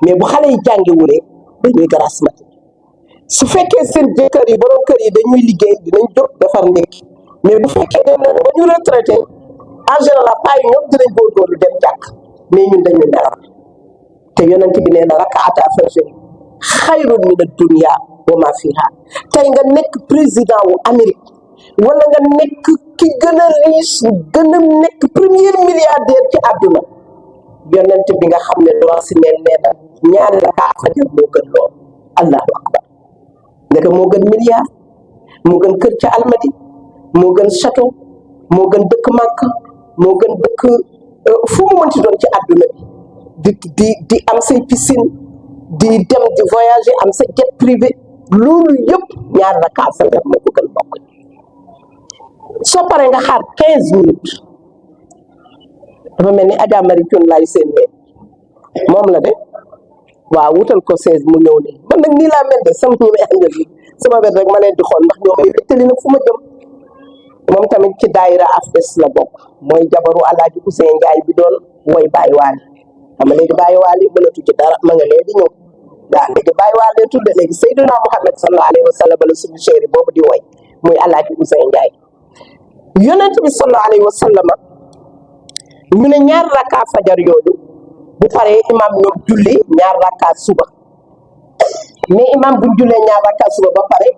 mais bu xale yi jàngiwulee dañuy garas mat su fekkee seen jëkkër yi borom kër yi dañuy liggéey dinañ jóg defar ndékki mais bu fekkee dañ ne ba ñu retraité en général pas yi ñoom dinañ góorgóorlu dem jàkk mais ñun dañuy nelaw te yonent bi nee na rakaata fajr xayrun min ad-dunya wa ma fiha tey nga nekk président wu Amérique wala nga nekk ki gën a riche gën a nekk premier milliardaire ci àdduna yonent bi nga xam ne droit si neen nee na ñaari rakaat fajar moo gën lool allahu akbar ndeke moo gën milliard moo gën kër ca Almadi moo gën château moo gën dëkk Makka moo gën dëkk fu mu mënti doon ci àdduna bi di am say piscine di dem di voyager am sa jet privé loolu yëpp ñaari rakaat fajar moo ko gën bokk soo paree nga xaar 15 minutes dafa mel ni Adja Marie Thioune laay seen moom la de waaw wutal ko 16 mu ñëw nii man nag nii laa mel de sama ñi may àndal yi sama wet rek ma leen di xool ndax ñoo may wéttali nag fu ma jëm moom tamit ci daayira AFDES la bokk mooy jabaru Alaaji Ousseyn Ndiaye bi doon woy Baye Waly xam nga léegi Baye Waly mënatu ci dara ma nga lee di ñëw waaw léegi Baye Waly tudde léegi Seydina Muhammad sallallahu alayhi wa sallam la suñu chéri boobu di woy muy Alaaji Ousseyn Ndiaye yonent bi sallallahu alayhi wa sallam ñu ne ñaar rakkaa fajar yooyu bu paree imam ñoom julli ñaar rakkaa suba mais imam bu jullee ñaar rakkaa suba ba pare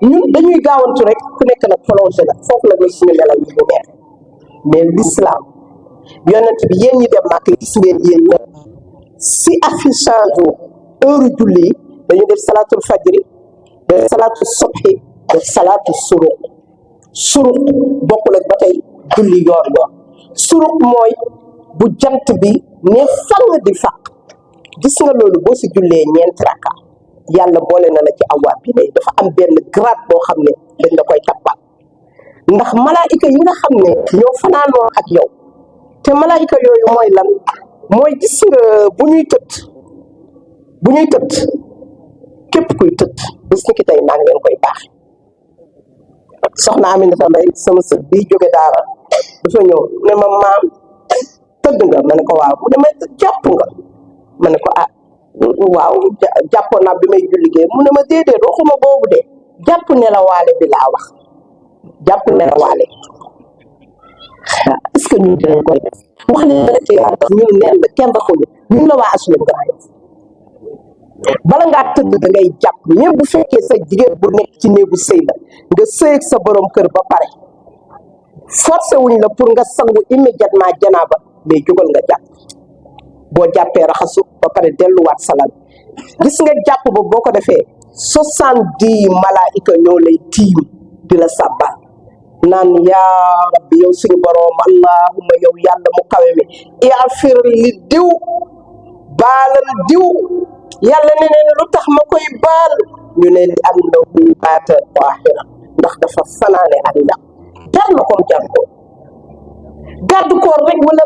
ñun dañuy gaawantu rek ku nekk nag prolongé nag foofu la ñu suñu nelaw yi ñu neex mais l'islam yonent bi yéen ñi dem Màkka gis ngeen yéen ñëpp si affichage heure julli yi dañu def salaatul fajri def salaatu subhi def salaatu suruq bokkul ak ba tey julli yoor suruq mooy bu jant bi ne fang di faq gis nga loolu boo si jullee ñeenti rakka yàlla boole na la ci awaab bi lay dafa am benn grade boo xam ne dañ la koy tappal ndax malaayika yi nga xam ne ñoo fanaanoo ak yow te malaayika yooyu mooy lan mooy gis nga bu ñuy tëdd képp kuy tëdd bés ni ki tey maa ngi leen koy baax soxna Aminata Mbay sama sët bii jóge daara dafa ñëw ne ma maam tëdd nga ma ne ko waaw mu ne ma jàpp nga ma ne ko ah waaw jàppoon naa bi may julligee mu ne ma déedéet waxuma boobu de jàpp ne la waale bi laa wax jàpp ne la waale est-ce que ñun dinañ koy def wax ne rek ci yàlla tax ñun neen la kenn raxuñu ñun la waa HLM Grand Yoff bala ngaa tëdd da ngay jàpp même bu fekkee sa jigéen bu nekk ci néegu sëy la nga sëy ak sa borom kër ba pare forcé wuñ la pour nga sangu immédiatement janaaba mais jógal nga jàpp boo jàppee raxasu ba pare delluwaat salal gis nga jàpp ba boo ko defee 70 malaayika ñoo lay tiim di la sàbbal naan yaa rabbi yow suñu boroom allahumma yow yàlla mu kawe mi i'fir li diw baalal diw yàlla ne neen lu tax ma koy baal ñu ne li am na wu baata waaxira ndax dafa fanaane ak ñam jar na comme jar ko garde corps rek wala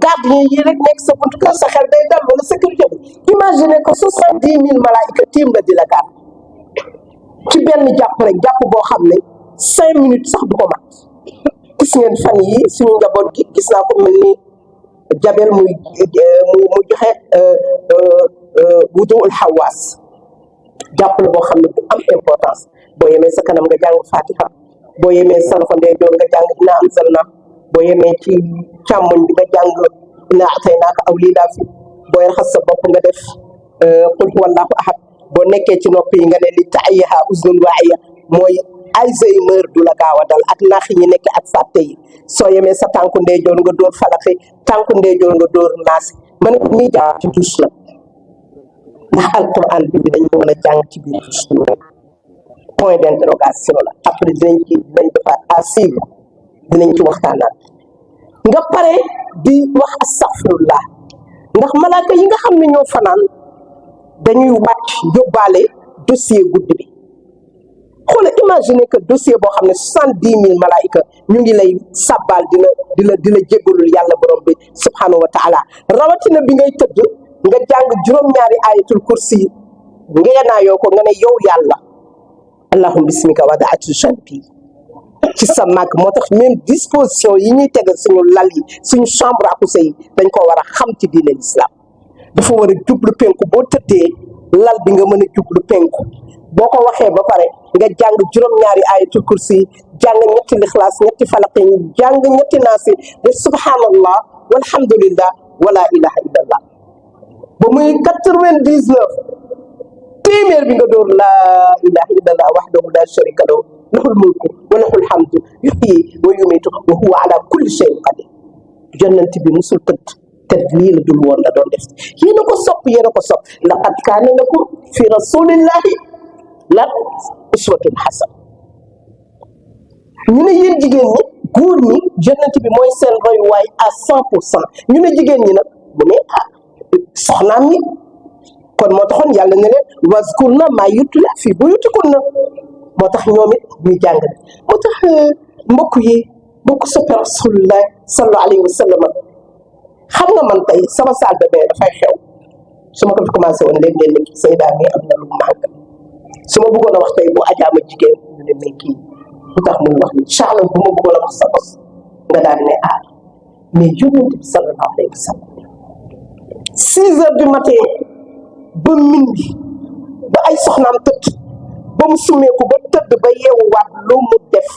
gardien yi rek nekk sa buntu kër sa xel day dal wala sécurité bi imagine ko 70 000 malaayika tiim la di la garde ci benn jàpp rek jàpp boo xam ne 5 minutes sax du ko mat gis ngeen fan yi suñu njaboot gi gis naa ko mel ni jabel muy joxe wuduul xawaas jàpp la boo xam ne bu am importance boo yemee sa kanam nga jàng fatiha boo yemee sa loxo ndeyjoor nga jàng inna anzalna boo yemee ci càmmoñ bi nga jàng inna ataynaaka aw lii laa fi booy raxas sa bopp nga def qul huwallahu ahad boo nekkee ci nopp yi nga ne li taayaha uznun waa'iya mooy Alzheimer du la gaaw a dal ak nax yi nekk ak fàtte yi soo yemee sa tànku ndeyjoor nga dóor falaxi tànku ndeyjoor nga dóor naasi ma ne nii jàng ci douche la ndax alquran bi dañu mën a jàng ci biir douche point d'interrogation la après dinañ defaat à suivre dinañ ci waxtaanaat nga pare di wax astaghfirullah ndax malaaka yi nga xam ne ñoo fanaan dañuy wàcc yóbbaale dossier guddi bi xoolal imaginer que dossier boo xam ne 70 000 malaayika ñu ngi lay sàbbaal di la jéggalul yàlla borom bi subhanahu wa taala rawatina bi ngay tëdd nga jàng juróom-ñaari ayatul kursi ngeenaayoo ko nga ne yow yàlla allahumma bismika wadaatu janbi ci sa màgg moo tax même disposition yi ñuy tegal suñu lal yi suñu chambre à coucher yi dañ ko war a xam ci diine l'islam dafa war a jublu penku boo tëddee lal bi nga mën a jublu penku boo ko waxee ba pare nga jàng juróom-ñaari ayatul kursi jàng ñetti lixlaas ñetti falaqi jàng ñetti naasi de subhanallah walhamdulillah wala ilaha illallah ba muy 99 téeméer bi nga door laa ilaha illallah wahdahu la sharika lahu lahul mulku wa lahul hamdu yuhyi wa yumiitu wa huwa ala kulli shay'in qadir jonnant bi musul tëdd te lii la dul woon la doon def yéen a ko sopp laqad kaana lakum fi rasulillahi lan uswatun hasana ñu ne yéen jigéen ñi góor ñi jonnant bi mooy seen royuwaay à 100% ñu ne jigéen ñi nag mu ne soxnaam ñi kon moo taxoon yàlla ne leen wazkurna maa yutla fi buyutikunna moo tax ñoom it ñuy jàng moo tax mbokk soppe rasulullah sallallahu alayhi wa sallam xam nga man tey sama salle de bain dafay xew su ma ko fi commencé woon léegi ngeen nekk Seyda mi am na lu manque su ma bëggoon a wax tey bu ajaama jigéen ñu ne mais kii lu tax muy wax ni Charles bu ma bëggoon a wax sa bos nga daal ne mais yonent bi sallallahu alayhi wa sallam 6 heures du matin ba minuit ba ay soxnaam tëdd ba mu summeeku ba tëdd ba yeewuwaat lu mu def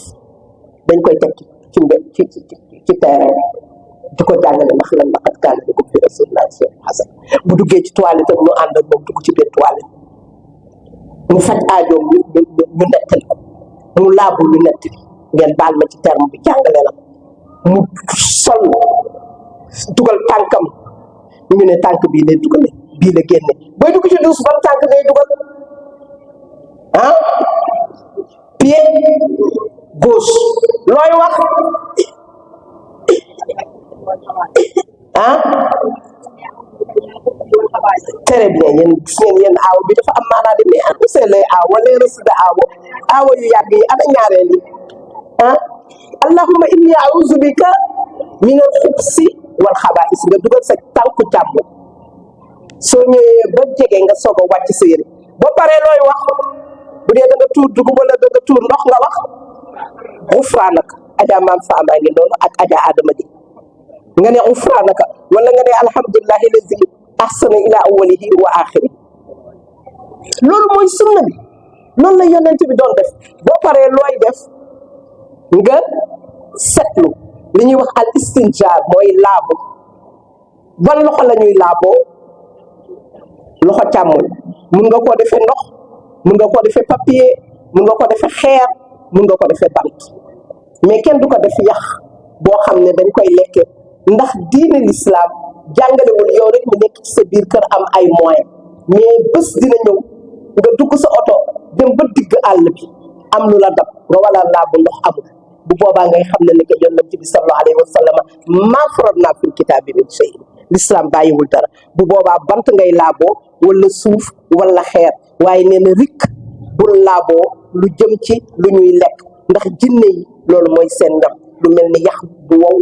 dañ koy teg ci terrain di ko jàngale ndax lan laqad kaana lakum fi rasulillahi uswatun hasana bu duggee ci toilette am ñu ànd ak moom dugg ci biir toilette mu faj aajoom ñu nettali ko mu laabul ñu nettali ngeen baal ma ci terme bi jàngale la mu sol dugal tànkam ñu ne tànk bii lay dugale bii la génne booy dugg ci duus ban tànk ngay dugal pied gauche looy wax très bien yéen gis ngeen yéen aaw bi dafa am maanaa de mais ana seen lay aaw wala resu de aawo yu yàgg yi ana ñaareel yi allahumma inni a'udhu bika min al-khubsi wal khaba'is nga dugal sa tànku jàmm soo ñëwee ba jege nga soog a wàcc sa yére boo paree looy wax bu dee da nga tuur dugub wala da nga tuur ndox nga wax ghufranaka aja maam Fama ngi noonu ak aja Adama di nga ne ghufranaka wala nga ne alhamdulillahi lazi ahsana ila awwalihi wa axiri loolu mooy sunna bi loolu la yonent bi doon def boo paree looy def nga setlu li ñuy wax al istinjaar mooy laabu ban loxo la ñuy laaboo loxo càmmoñ mun nga koo defee ndox mun nga koo defee papier mun nga ko defee xeer mun nga ko defee bant mais kenn du ko def yax boo xam ne dañ koy lekke ndax diine l'islam jàngalewul yow rek mu nekk ci sa biir kër am ay moyens mais bés dina ñëw nga dugg sa oto dem ba digg àll bi am lu la dab nga wala laabu ndox amul bu boobaa ngay xam ne que yonent bi sallallahu alayhi wa sallam maa faratnaa fil kitaabi min shay l'islam bàyyiwul dara bu boobaa bant ngay laaboo wala suuf wala xeer waaye nee na rikk bul laaboo lu jëm ci lu ñuy lekk ndax jinne yi loolu mooy seen ñam lu mel ni yax bu wow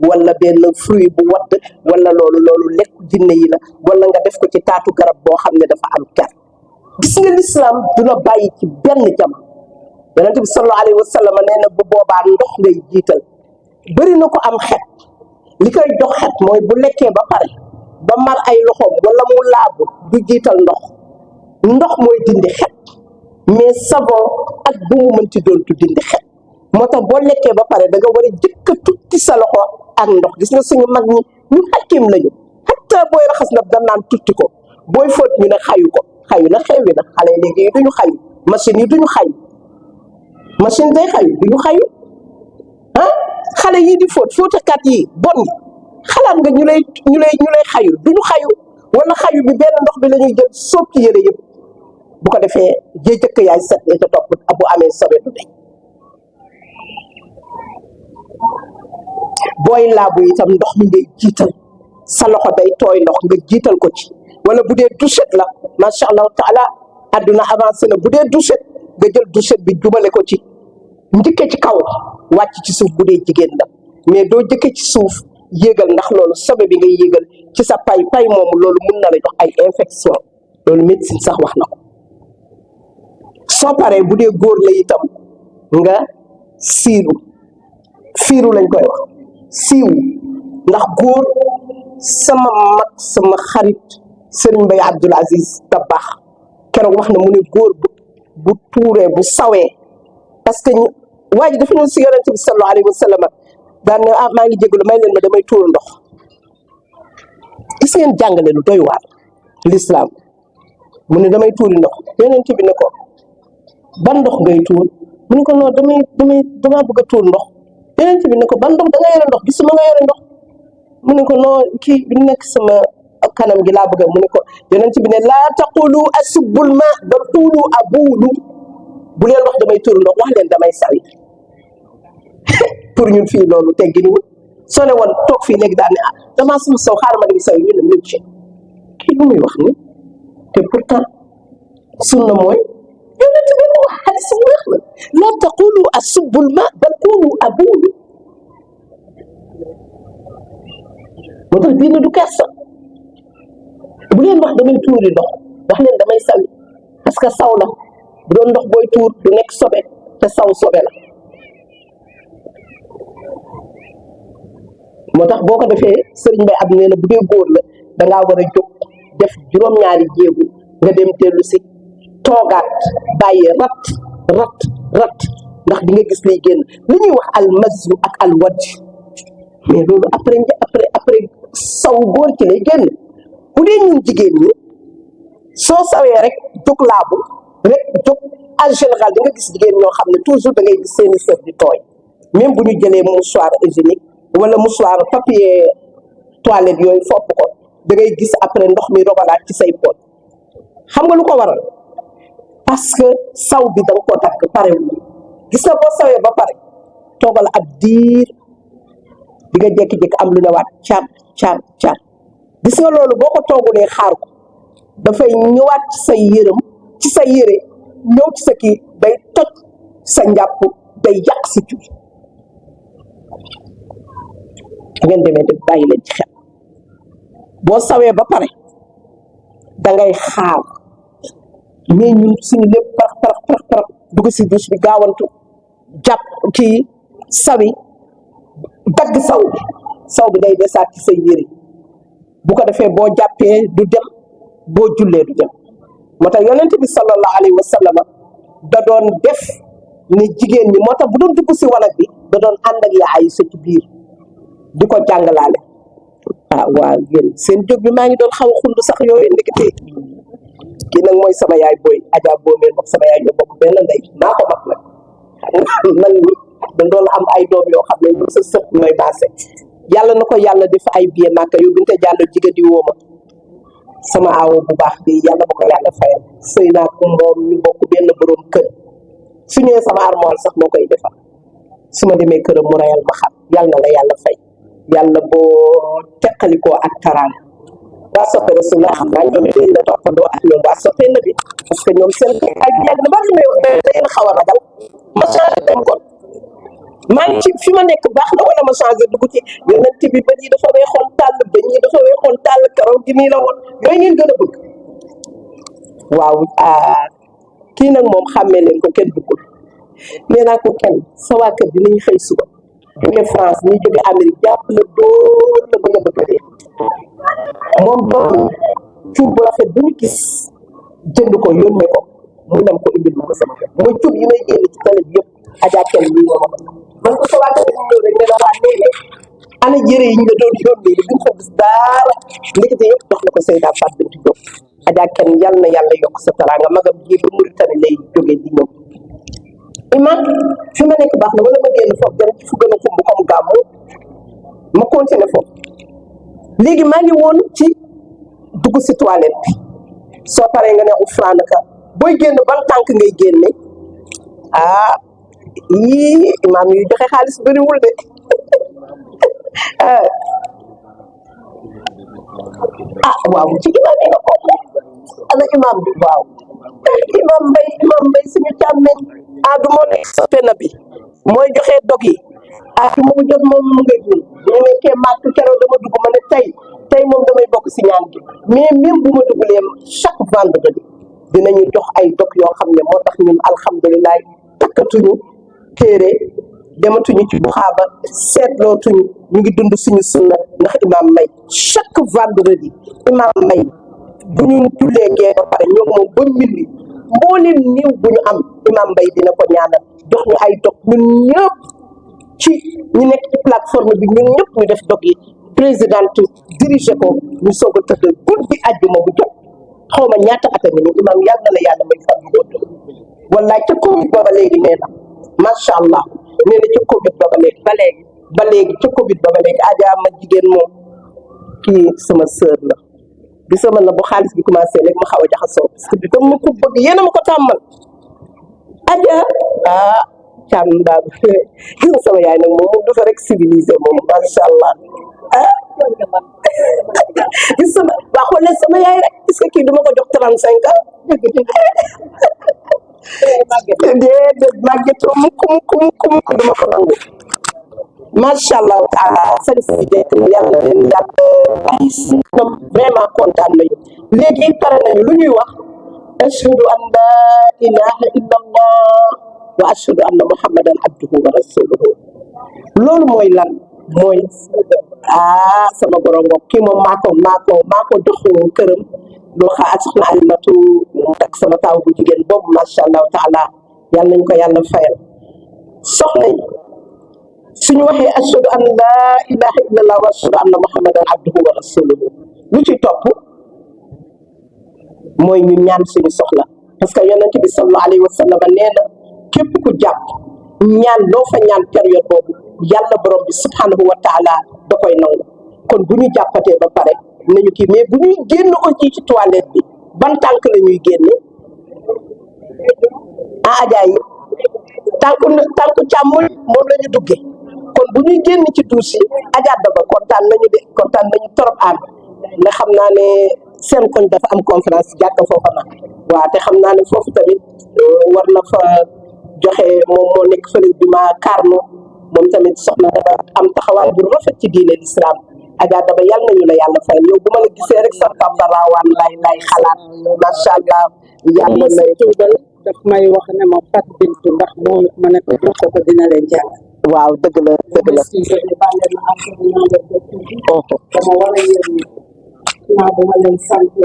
wala benn fruit bu wadd wala loolu lekk jinne yi la wala nga def ko ci taatu garab boo xam ne dafa am ker gis nga l'islam du la bàyyi ci benn jam yonent bi sallallahu alayhi wa sallam nee na bu boobaa ndox ngay jiital bëri na ko am xet li koy jox xet mooy bu lekkee ba pare ba mar ay loxoom wala mu laabu du jiital ndox mooy dindi xet mais savon ak bu mu mënti doon du dindi xet moo tax boo lekkee ba pare da nga war a jëkk a tutti sa loxo ak ndox gis nga suñu mag ñi ñu xakkim lañu hatta booy raxas nag da naan tutti ko booy fóot ñu ne xayu ko xayu na xewi na xale léegi yi duñu xayu machine yi duñu xayu machine day xayu duñu xayu xale yii di fóotakat yi bon yi xalaat nga ñu lay xayu duñu xayu wala xayu bi benn ndox bi la ñuy jël sóob ci yére yëpp bu ko defee jëy jëkk yaay set la ca topp bu amee sobe du deñ booy laabu itam ndox mi ngay jiital sa loxo day tooy ndox nga jiital ko ci wala bu dee douchette la macha allahu taala adduna avancé na bu dee douchette nga jël douchette bi jubale ko ci njëkke ci kaw wàcc ci suuf bu dee jigéen la mais doo jëkke ci suuf yéegal ndax loolu sobe bi ngay yéegal ci sa pay moomu loolu mun na la jox ay infection loolu médecine sax wax na ko soo paree bu dee góor la itam nga fiiru lañ koy wax siiwu ndax góor sama mag sama xarit Serigne Mbaye Abdoul Aziz Dabakh keroog wax na mu ne góor bu tuuree bu sawee parce que waa ji dafa ñëw si yonent bi sallallahu alayhi wa sallam daan ne maa ngi jégalu may leen ma damay tuur ndox gis ngeen jàngale lu doy waar l'islam mu ne damay tuuri ndox yonent bi ne ko ban ndox ngay tuur mu ne ko non damaa bëgg a tuur ndox yonent bi ne ko ban ndox da nga yore ndox gisuma nga yore ndox mu ne ko non kii bi nekk sama kanam gi laa bëgg mu ne ko yonent bi ne laa taqulu asubbul ma bal qulu abulu bu leen wax damay tuur ndox wax leen damay sawi pour ñun fii loolu tegginuwul soo ne woon toog fii léegi daal ne damaa sama saw xaaral ma dem sawi ñu ne ñu ci kii lu muy wax ni te pourtant sunna mooy yonent bi ko wax xadis bu weex la laa taqulu asubbul ma bal qulu abulu moo tax diine du kersa bu leen wax damay tuuri ndox wax leen damay sawi parce que saw la bu doon ndox booy tuur du nekk sobe te saw sobe la moo tax boo ko defee Serigne Mbaye ab nee na bu dee góor la dangaa war a jóg def juróom-ñaari jéegu nga dem tellu si toogaat bàyyi rat ndax di nga gis liy génn li ñuy wax al mazyu ak al wad mais loolu après saw góor ci lay génn bu dee ñun jigéen ñi soo sawee rek jóg laabu rek jóg en général di nga gis jigéen ñoo xam ne toujours da ngay gis seeni sër di tooy même bu ñu jëlee mouchoir hygiénique wala mouchoir papier toilette yooyu fopp ko da ngay gis après ndox mi rogalaat ci say pooj xam nga lu ko waral parce que saw bi da nga ko takk parewul gis nga boo sawee ba pare toogal ab diir di nga jékki-jékki am lu ne waat caar gis nga loolu boo ko toogulee xaar ko dafay ñëwaat ci say yërëm ci sa yére ñëw ci sa kii day toj sa njàpp day yàq si cuuj ngeen demee def bàyyi leen ci xel boo sawee ba pare dangay xaar mais ñun suñu lépp parax dugg si douche bi gaawantu jàpp kii sawi dagg saw bi day desaat ci say yére bu ko defee boo jàppee du dem boo jullee du dem moo tax yonent bi sallallahu alayhi wa sallam da doon def ni jigéen ñi moo tax bu doon dugg si wanag bi da doon ànd ak yaa Aysa ci biir di ko jàngalaale waa yéen seen jóg bi maa ngi doon xaw a xund sax yooyu ndekete kii nag mooy sama yaay booy Adja Boomeel moom sama yaay ñoo bokk benn ndey maa ko mag nag man ñi dañ doon am ay doom yoo xam ne ñu sa sët nooy baase yàlla na ko yàlla def ay biye màkka yow binte jàllo jiga di wooma sama aawo bu baax bi yàlla ba ko yàlla fayal sëy naa ko moom ñu bokk benn borom kër su ñëwee sama armoire sax moo koy defar su ma demee këram mu rayal ma xam yàlla na la yàlla fay yàlla boo teqalikoo ak taraan waa soppe Rasulullah xam naa ñoom dañ la toppandoo ak ñoom waa soppe na bi parce que ñoom seen ay yàgg na ba li may wax leen xaw a ragal ma changé dem kon maa ngi ci fi ma nekk baax na wala ma changé dugg ci yonent bi ba ñii dafa weexoon tàll ba ñii dafa weexoon tàll karaw gi nii la woon yooyu ngeen gën a bëgg waaw kii nag moom xàmmee leen ko kenn duggul nee naa ko kenn sa waa kër dinañ xëy suba jóge France ñuy jóge Amérique jàpp la dóor la bëgg a bëgg a dee moom doom cuub bu rafet bu ñu gis jënd ko yónnee ko mu dem ko indil ma ko sama kër mooy cuub yi may génn ci télé bi yëpp Adja kenn lii ma ko man ko sa waa kër ñëw rek ne la waa léeg-léeg ana jëre yi ñu la doon yónnee duñ ko gis daara ndekete yëpp dox na ko Seyda Fatou Bintou Diop Adja kenn yal na yàlla yokk sa teraanga magam ji ba Mauritanie lay jógee di ñëw imam fi ma nekk baax na wala ma génn foofu dem ci fu gën a xumb comme gàmmu ma continuer foofu léegi maa ngi woon ci dugg si toilette bi soo paree nga ne ufraanaka booy génn ban tànk ngay génne yii imaam yu joxe xaalis bëriwul de waaw ci imaam yi nga ko ana imaam bi waaw imaam mbay suñu càmmeñ du moo nekk soppe na bi mooy joxe dog yi du mu jot moom mu ngay dul ñu nekkee màkk keroog dama dugg ma ne tey moom damay bokk si ñaan gi mais même bu ma duggulee chaque vendredi dinañu jox ay dog yoo xam ne moo tax ñun alhamdulilah takkatuñu téere dematuñu ci bu xaaba seetlootuñu ñu ngi dund suñu sunna ndax imaam may chaque vendredi imaam may bu ñu jullee gee ba pare ñoom moom ba minuit mbooleem niw bu ñu am imaam mbay dina ko ñaanal jox ñu ay dog ñun ñëpp ci ñu nekk ci plateforme bi ñun ñëpp ñu def dog yi présidente dirigé ko ñu soog a tëdd guddi àjjuma bu jot xaw ma ñaata at a ngi nii imaam yàlla na la yàlla may fan yu doon wallaay ca Covid ba léegi nee na macha allah nee na ca Covid ba léegi ca Covid ba léegi Adja ma jigéen moom kii sama sœur la bi sama na bu xaalis bi commencé léegi ma xaw a jaxasoo parce que bi comme ma ko bëgg yéen a ma ko tàmmal Adja càmm mbaa gis nga sama yaay nag moom dafa rek civilisé moom macha allah gis sama waa xool leen sama yaay rek est-ce que kii duma ko jox 35 ans déedéet màggetoo mukk duma ko nangu macha allah taala félicité yàlla leen yàlla ay si ñoom vraiment kontaan nañu léegi pare nañu lu ñuy wax ashhadu an la ilaha illa allah wa ashhadu anna muhammadan abduhu wa rasuluhu loolu mooy lan mooy sama borom ngoog kii moom maa ko jox këram doo xaar soxna Alimatu ak sama taw bu jigéen boobu macha allah taala yàlla nañ ko yàlla fayal soxna yi suñu waxee ashhadu an la ilaha illallah wa ashhadu anna muhammadan abduhu wa rasuluhu lu ci topp mooy ñu ñaan suñu soxla parce que yonent bi sallallahu alayhi wa sallam nee na képp ku jàpp ñaan loo fa ñaan période boobu yàlla borom bi subhanahu wa taala da koy nangu kon bu ñu jàppatee ba pare nañu kii mais bu ñuy génn aussi ci toilette bi ban tànk la ñuy génne Adja yi tànku càmmoñ moom la ñu duggee kon bu ñuy génn ci douche yi Adja Daba kontaan nañu trop ànd nga xam naa ne seen koñ dafa am conférence jàkka foofa na waaw te xam naa ne foofu tamit war na fa joxe moom moo nekk fële bi ma Karno moom tamit soxna dafa am taxawaay bu rafet ci diine l'islam Adja Daba yàlla nañu la yàlla fayal yow bu ma la gisee rek sa papa raawaan lay xalaat macha allah yàlla lay tuubal daf may wax ne ma Fat Bintu ndax moo ma ne ko jox ko dina leen jàng waaw dëgg la dama war a yéen naa dama leen sant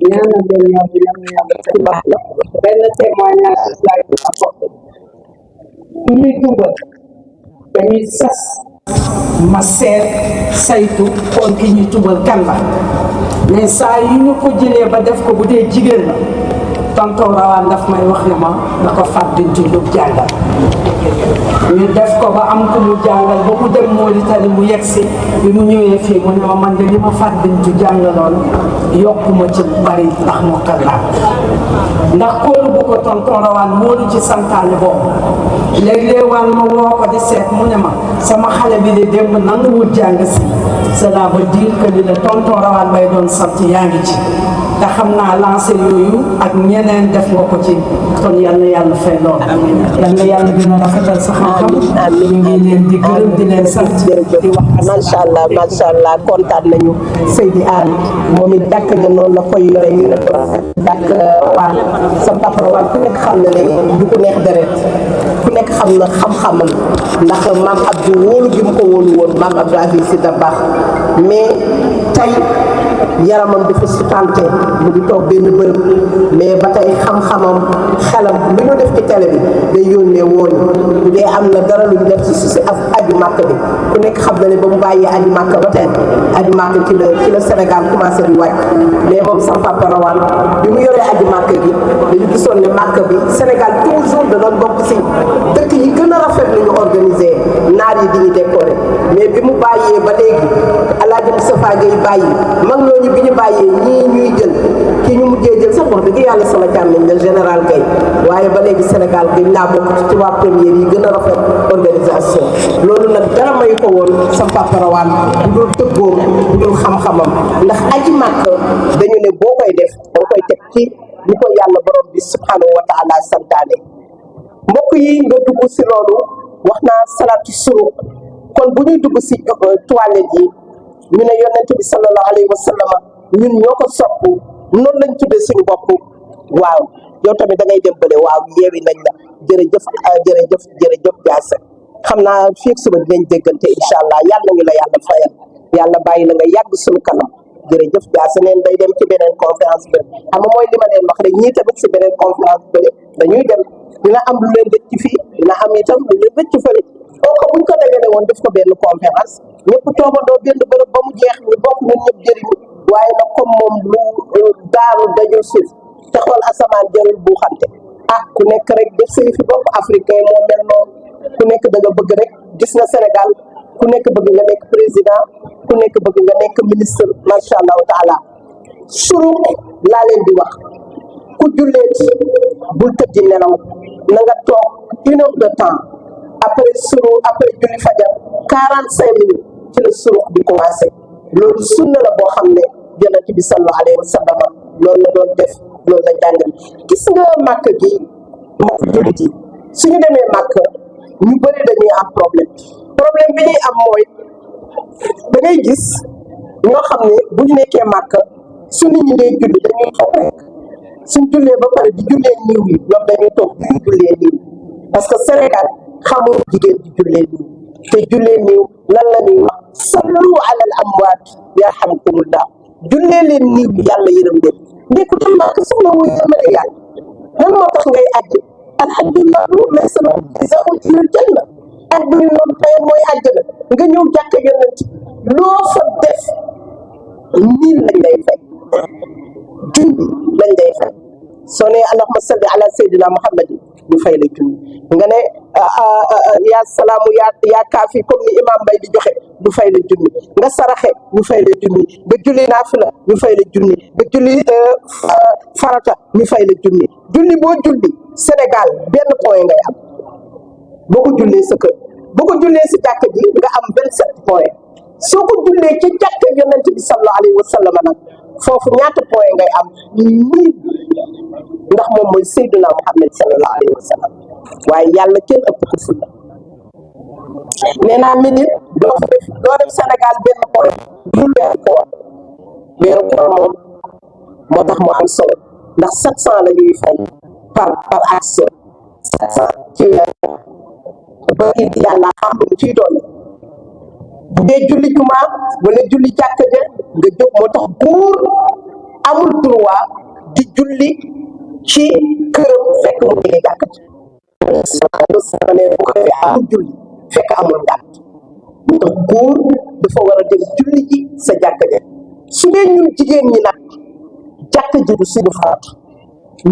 ñaanal leen yàlla ci baax la benn témoignage laay apporté bu ñuy tuubal dañuy sas ma seet saytu xool ki ñuy tubal kan la mais saa yu ñu ko jëlee ba def ko bu dee jigéen la tonton Rawaan daf may wax ne ma na ko Fat Bintu Diop jàngal ñu def ko ba am ku mu jàngal ba mu dem Mauritanie mu yegsi bi mu ñëwee fii mu ne ma man de li ma Fat Bintu jàngaloon yokkuma ci bari ndax mokkal naa ndax kóolu bu ko tonton Rawaan moo lu ci santaane boobu léeg-léeg waan ma woo ko di seet mu ne ma sama xale bi de démb nanguwul jàng si cela veut dire que li la tonton Rawaan may doon sant yaa ngi ci te xam naa lancé yooyu ak ñeneen def nga ko ci kon yal na yàlla fay lool yal na yàlla gën a rafetal sa xam-xam ñu ngi leen di gërëm di leen sant di wax macha allah kontaan nañu Seydi Anne moom it dàkk nga noonu la koy yore ñu ne ko dàkk waan sa papa waan ku nekk xam na ne du ku neex deret ku nekk xam na xam-xamam ndax maam Abdou wóolu gi mu ko wóolu woon maam Abdou Aziz Sy Dabakh mais tey yaramam dafa sutante mu ngi toog benn bërëb mais ba tey xam-xamam xelam lu ñu def ci télé bi day yónnee wooñu bu dee am na dara lu ñu def si aju màkk bi ku nekk xam na ne ba mu bàyyee aju màkk ba tey aju màkk ci la Sénégal commencé di wàcc mais moom sax Papa Rawaan bi mu yoree aju màkk gi dañu gisoon ne màkk bi Sénégal toujours da doon bokk si dëkk yi gën a rafet lu ñu organisé naar yi di ñu décoré mais bi mu bàyyee ba léegi Alaaji Moustapha Gueye bàyyi mag ñooñu bi ñu bàyyee ñii ñuy jël kii ñu mujjee jël sax wax dëgg yàlla sama càmmiñ la général Gueye waaye ba léegi Sénégal gëj naa bokk ci waa première yi gën a rafet organisation loolu nag dara may ko woon sa Papa Rawaan bu dul tëggoom bu dul xam-xamam ndax aji màkk dañu ne boo koy def danga koy teg ci li ko yàlla borom bi subhanahu wa taala santaane mbokk yi nga dugg si loolu wax naa salaatu suruq kon bu ñuy dugg si toilette yi ñu ne yonent bi sallallahu alayhi wa sallam ñun ñoo ko sopp noonu lañ tuddee suñu bopp waaw yow tamit da ngay dem bële waaw yeewi nañ la jërëjëf Diasse xam naa fii ak suba dinañ déggante incha allah yàlla nañu la yàlla fayal yàlla bàyyi la nga yàgg suñu kanam jërëjëf Diasse neen day dem ci beneen conférence bi xam nga mooy li ma leen wax rek ñii tamit si beneen conférence bi dañuy dem dina am lu leen dëcc fii dina am itam lu leen dëcc fële kooku buñ ko dajale woon def ko benn conférence ñëpp toogandoo benn bërëb ba mu jeex ñu bokk ñun ñëpp jëriñu waaye nag comme moom lu daanu dajul suuf te xool asamaan jarul bu xante ku nekk rek def say fi bopp africain moo mel noonu ku nekk da nga bëgg rek gis na Sénégal ku nekk bëgg nga nekk président ku nekk bëgg nga nekk ministre macha allahu taala suruq laa leen di wax ku julleet bul tëddi nelaw na nga toog 1 heure de temps après julli fajar 45 minutes ci la suruq di commencé loolu sunna la boo xam ne yonent bi sallallahu alayhi wa sallam loolu la doon def loolu la jàngal gis nga màkk gi mbokk jullit yi suñu demee màkk ñu bëri dañuy am problème bi ñuy am mooy da ngay gis ñoo xam ne bu ñu nekkee màkk su nit ñi dee julli dañuy toog rek suñ jullee ba pare di jullee niiw yi ñoom dañuy toog di jullee niiw parce que Sénégal xamul jigéen di jullee niiw te jullee niiw lan la ñuy wax sallu alal amwaat yarhamkumullah jullee leen niiw bi yàlla yërëm leen ndekku dem màkk soxla wu yërmale yàlla lan moo tax ngay ajji alhamdulilah mais sama isaul ilal janna ak bu ñu noonu tey mooy àjjana nga ñëw jàkk yonent loo fa def 1000 lañ lay fay junni lañ lay fay soo nee allahumma salli ala sayyidina muhammad ñu fay la junni nga ne yaa salaamu yaa kaafi comme ni imam Mbaye di joxe ñu fay la junni nga saraxe ñu fay la junni nga julli naafila ñu fay la junni nga julli farata ñu fay la junni julli boo julli Sénégal benn point ngay am boo ko jullee sa kër boo ko jullee si jàkk ji nga am 27 point soo ko jullee ci jàkk yonent bi sallallahu alayhi wa sallam nag foofu ñaata point ngay am 1000 ndax moom mooy Seydina Muhammad sallallahu alayhi wa sallam waaye yàlla kenn ëpp ko fulla nee naa minute doo def Sénégal benn point dul weeru koor moom moo tax mu am solo ndax 700 la ñuy fay par action 700 ci weer ba yàlla xam lu ciy doon bu dee julli jumaa wala julli jàkka ja nga jóg moo tax buur amul droit di julli ci këram fekk mu ngi jàkka ja bu ko amul julli fekk amul ngànt moo tax buur dafa war a dem julli ji sa jàkka ja su dee ñun jigéen ñi nag jàkka ji du suñu farat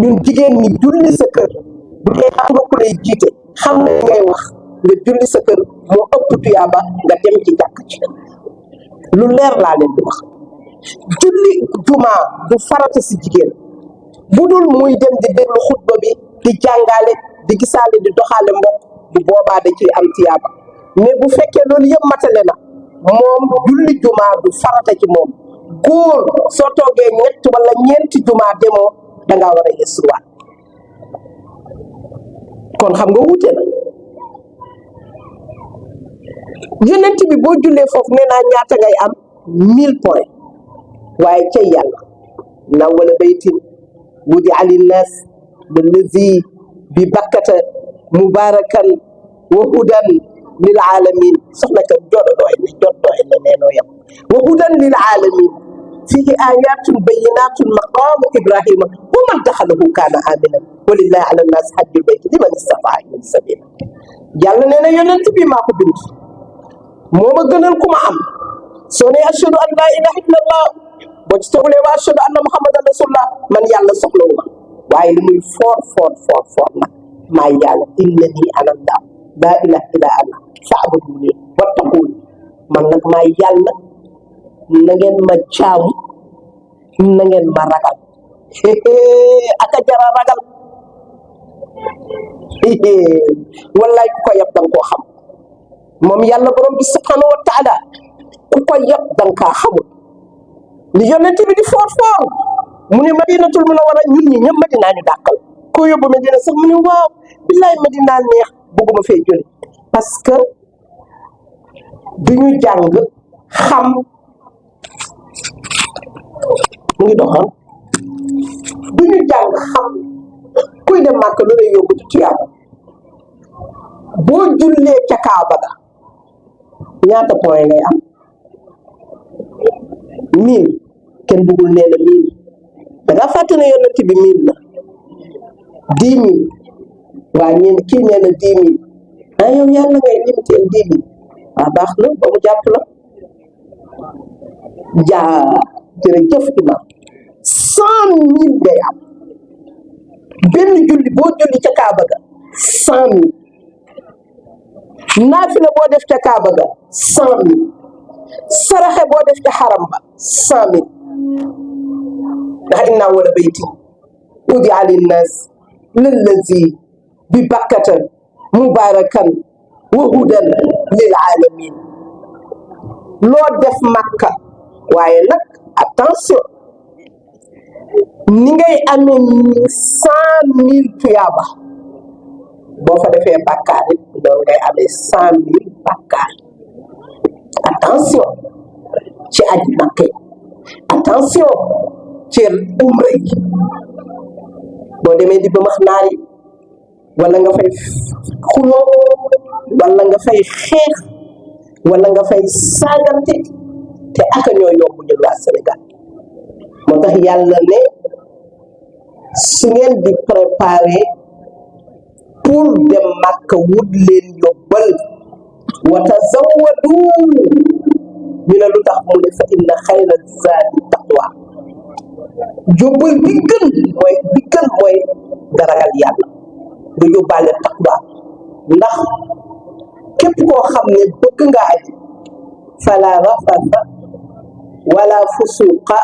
ñun jigéen ñi julli sa kër bu dee xam nga ku lay jiite xam na ngay wax nga julli sa kër moo ëpp tuyaaba nga dem ci jàkk ci lu leer laa leen di wax julli jumaa du farata si jigéen bu dul muy dem di déglu xutba bi di jàngale di gisaale di doxaale mbokk bu boobaa da ciy am tuyaaba mais bu fekkee loolu yëpp matale na moom julli jumaa du farata ci moom góor soo toogee ñett wala ñeenti jumaa demoo dangaa war a yeesuwaat kon xam nga wuute na yonent bi boo jullee foofu nee naa ñaata ngay am 1000 points waaye cay yàlla na wala baytin wudi alinnas wallazi bi bakkata mubarakan wa hudan lil alamin soxna ka joɗo ɗo enne jotɗo enne neno yam wa hudan lil alamin fihi ayatun bayinatun maqamu ibrahima wa man dakhalahu kana aminan walillahi ala nnas hajjul bayti liman istataa ilayhi sabila yàlla nee na yonent bi maa ko bind moo ma gënal ku ma am soo ne ashhadu an laa ilaha illallah boo ci tegulee wa ashhadu anna muhammadan rasulullah man yàlla soxlawu ma waaye li muy foor nag maa yàlla innani ana allah laa ilaha illa ana fa'buduni wattaquni man nag maa yàlla na ngeen ma jaamu na ngeen ma ragal aka jara ragal wallaay ku ko yab danga koo xam moom yàlla borom bi subhanahu wa taala ku ko yab danga kaa xamul li yonent bi di foor mu ne madinatul munawwara ñun ñi ñëpp madina ñu dàqal ko yóbbu madina sax mu ne waaw billaay madina neex bëgguma fee jële parce que duñu jàng xam mu ngi doxal duñu jàng xam kuy dem màkk lu lay yóbbu ci tuyaaba boo jullee ca Kaaba ga ñaata point ngay am 1000 kenn bëggul nee na 1000 da nga fàtte ne yonent bi 1000 la 10 000 waa ñeen kii nee na 10 000 ah yow yàlla ngay limité 10 000 waa baax na ba mu jàpp la jërëjëf imam 100 000 ngay am benn julli boo julli ca Kaaba ga 100 000 naafila boo def ca Kaaba ga 100 000 saraxe boo def ca xaram ba 100 000 ndax inna wala bayti udia linnas lillazi bi bakkata mubarakan wa hudan lil alamin loo def Makka waaye nag attention ni ngay amee 100 000 tuyaaba boo fa defee bàkkaar it loolu ngay amee 100 000 bàkkaar attention ci aji Makka yi attention ci umra yi boo demee di ba max naar yi wala nga fay xuloo wala nga fay xeex wala nga fay saagante te aka ñoo yomb ñun waa Sénégal moo tax yàlla ne su ngeen di préparé pour dem Makka wut leen yóbbal wa tazawwadu ñu ne lu tax mu ne fa inna xayra zaadi taqwa yóbbal bi gën mooy nga ragal yàlla nga yóbbaale taqwa ndax képp koo xam ne bëgg nga aji fala rafata wala fusuqa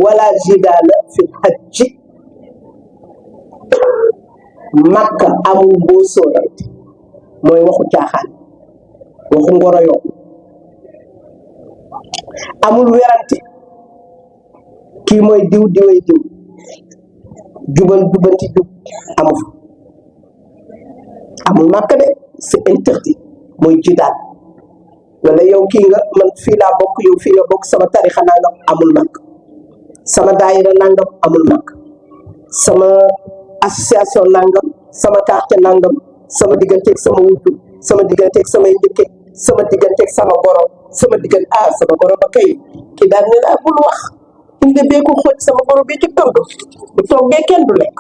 wala jidaala fi hajji Makka amul boo sóorante mooy waxu caaxaan waxu ngoroyoo amul werante kii mooy diw diway diw jubal jubanti jub amu fa amul Makka de c'est interdit mooy jidaal wala yow kii nga man fii laa bokk yow fii nga bokk sama tarixa nangam amul Makka sama daayira nangam amul Makka sama association nangam sama quartier nangam sama digganteeg sama wutu sama digganteeg samay njëkke sama digganteeg sama goro sama sama goro ba kay kii daal ne la bul wax inde bee ko xooj sama goro bee ci togg bu toggee kenn du lekk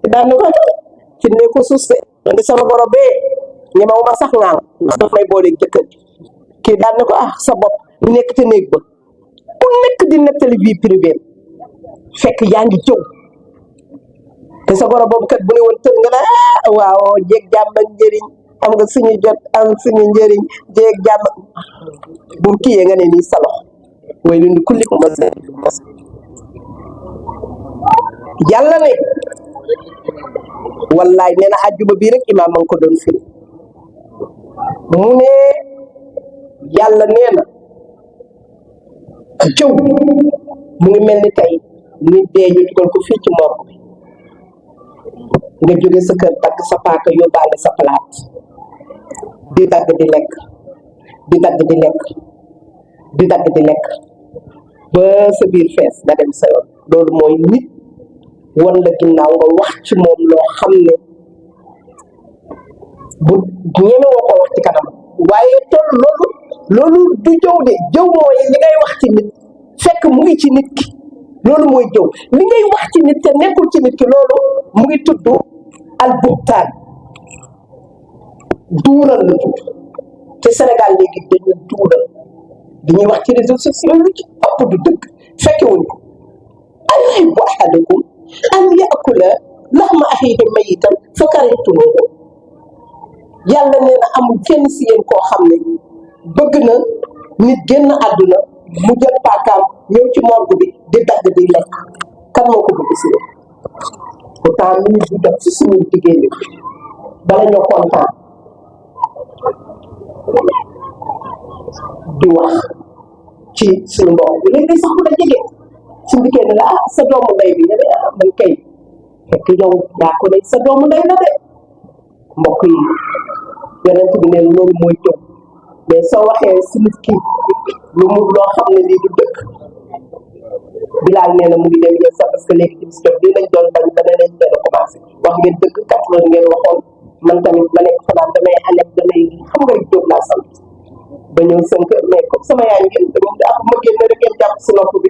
kii daal ne ko ci ne ko suus de indi sama goro bee ñemewuma sax ngaan ndax daf may booleeg jëkkër kii daal ne ko sa bopp ñu nekk te néeg ba ku nekk di nettali vie privée fekk yaa ngi jëw te sa goro boobu kat bu ne woon tër nga la waaw jéeg jàmm ak njëriñ am nga suñu jot am suñu njëriñ jéeg jàmm bu kiyee nga ne nii sa loxo way lu ni kulli ko mos yàlla ne wallaay nee na àjjuma bii rek imaam ma ngi ko doon firi mu ne yàlla nee na jëw mu ngi mel ni tey nit dee ñu dugal ko fii ci morgue bi nga jóge sa kër dagg sa paaka yóbbaale sa palaat di dagg di lekk di dagg di lekk di dagg di lekk ba sa biir fees nga dem sa yoon loolu mooy nit wan la ginnaaw nga wax ci moom loo xam ne bu ñeme woo ko wax ci kanam waaye toll loolu du jëw de jëw mooy li ngay wax ci nit fekk mu ngi ci nit ki loolu mooy jëw li ngay wax ci nit te nekkul ci nit ki loolu mu ngi tudd albuhtaan duural la tudd te Sénégal léegi dañu duural dañuy wax ci réseaux sociaux lu ci ëpp du dëgg fekkewuñ ko ayuhibbu ahadukum an yaakula lahma axiihi mayitan fa karihtumuuhu yàlla nee na amul kenn si yéen koo xam ne bëgg na nit génn àdduna mu jël paakaam ñëw ci morgue bi di dagg di lekk kan moo ko bëgg si yéen pourtant minute bi dox si suñu jigéen ñi bala ñoo kontaan di wax ci suñu mbokk bi léegi sax bu la jege su ndikkee ne la sa doomu ndey bi nga ne man kay fekk yow yaa ko ne sa doomu ndey la de mbokk yi yonent bi ne loolu mooy jëw mais soo waxee si nit ki lu mu loo xam ne lii du dëkk Bilaal nee na mu ngi dem ñëw sax parce que léegi ci jot lii lañ doon bañ ba ne lañ doon commencé wax ngeen dëgg 4 heures ngeen waxoon man tamit ma nekk fanaan damay anet damay xam nga jóg laa sant ba ñëw 5 heures mais comme sama yaay ngeen ma génn rek ngeen jàpp si nopp bi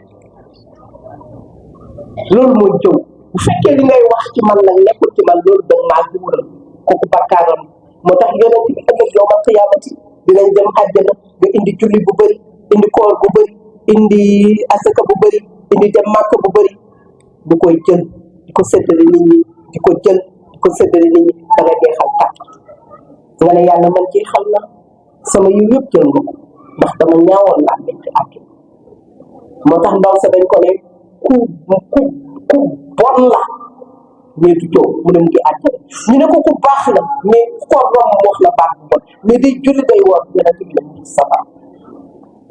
loolu mooy jëw bu fekkee li ngay wax ci man nag nekkul ci man loolu da maa duural kooku bakkaaram moo tax yonent bi ëllëg yawmal qiyaamati dinañ dem àjjana nga indi julli bu bëri indi koor bu bëri indi asaka bu bëri indi dem màkk bu bëri du koy jël di ko séddale nit ñi di ko jël di ko séddale nit ñi da nga jeexal tàkk nga ne yàlla man jeexal na sama yiw yëpp jël nga ko ndax dama ñaawoon laa mel ci àkki moo tax ndaw sa dañ ko ne ku bon la mais du jëw mu ne mu ngi àjjana ñu ne ko ku baax la mais ko rom mu wax la baax bu bon mais day julli day woor yonent bi ne mu ngi safara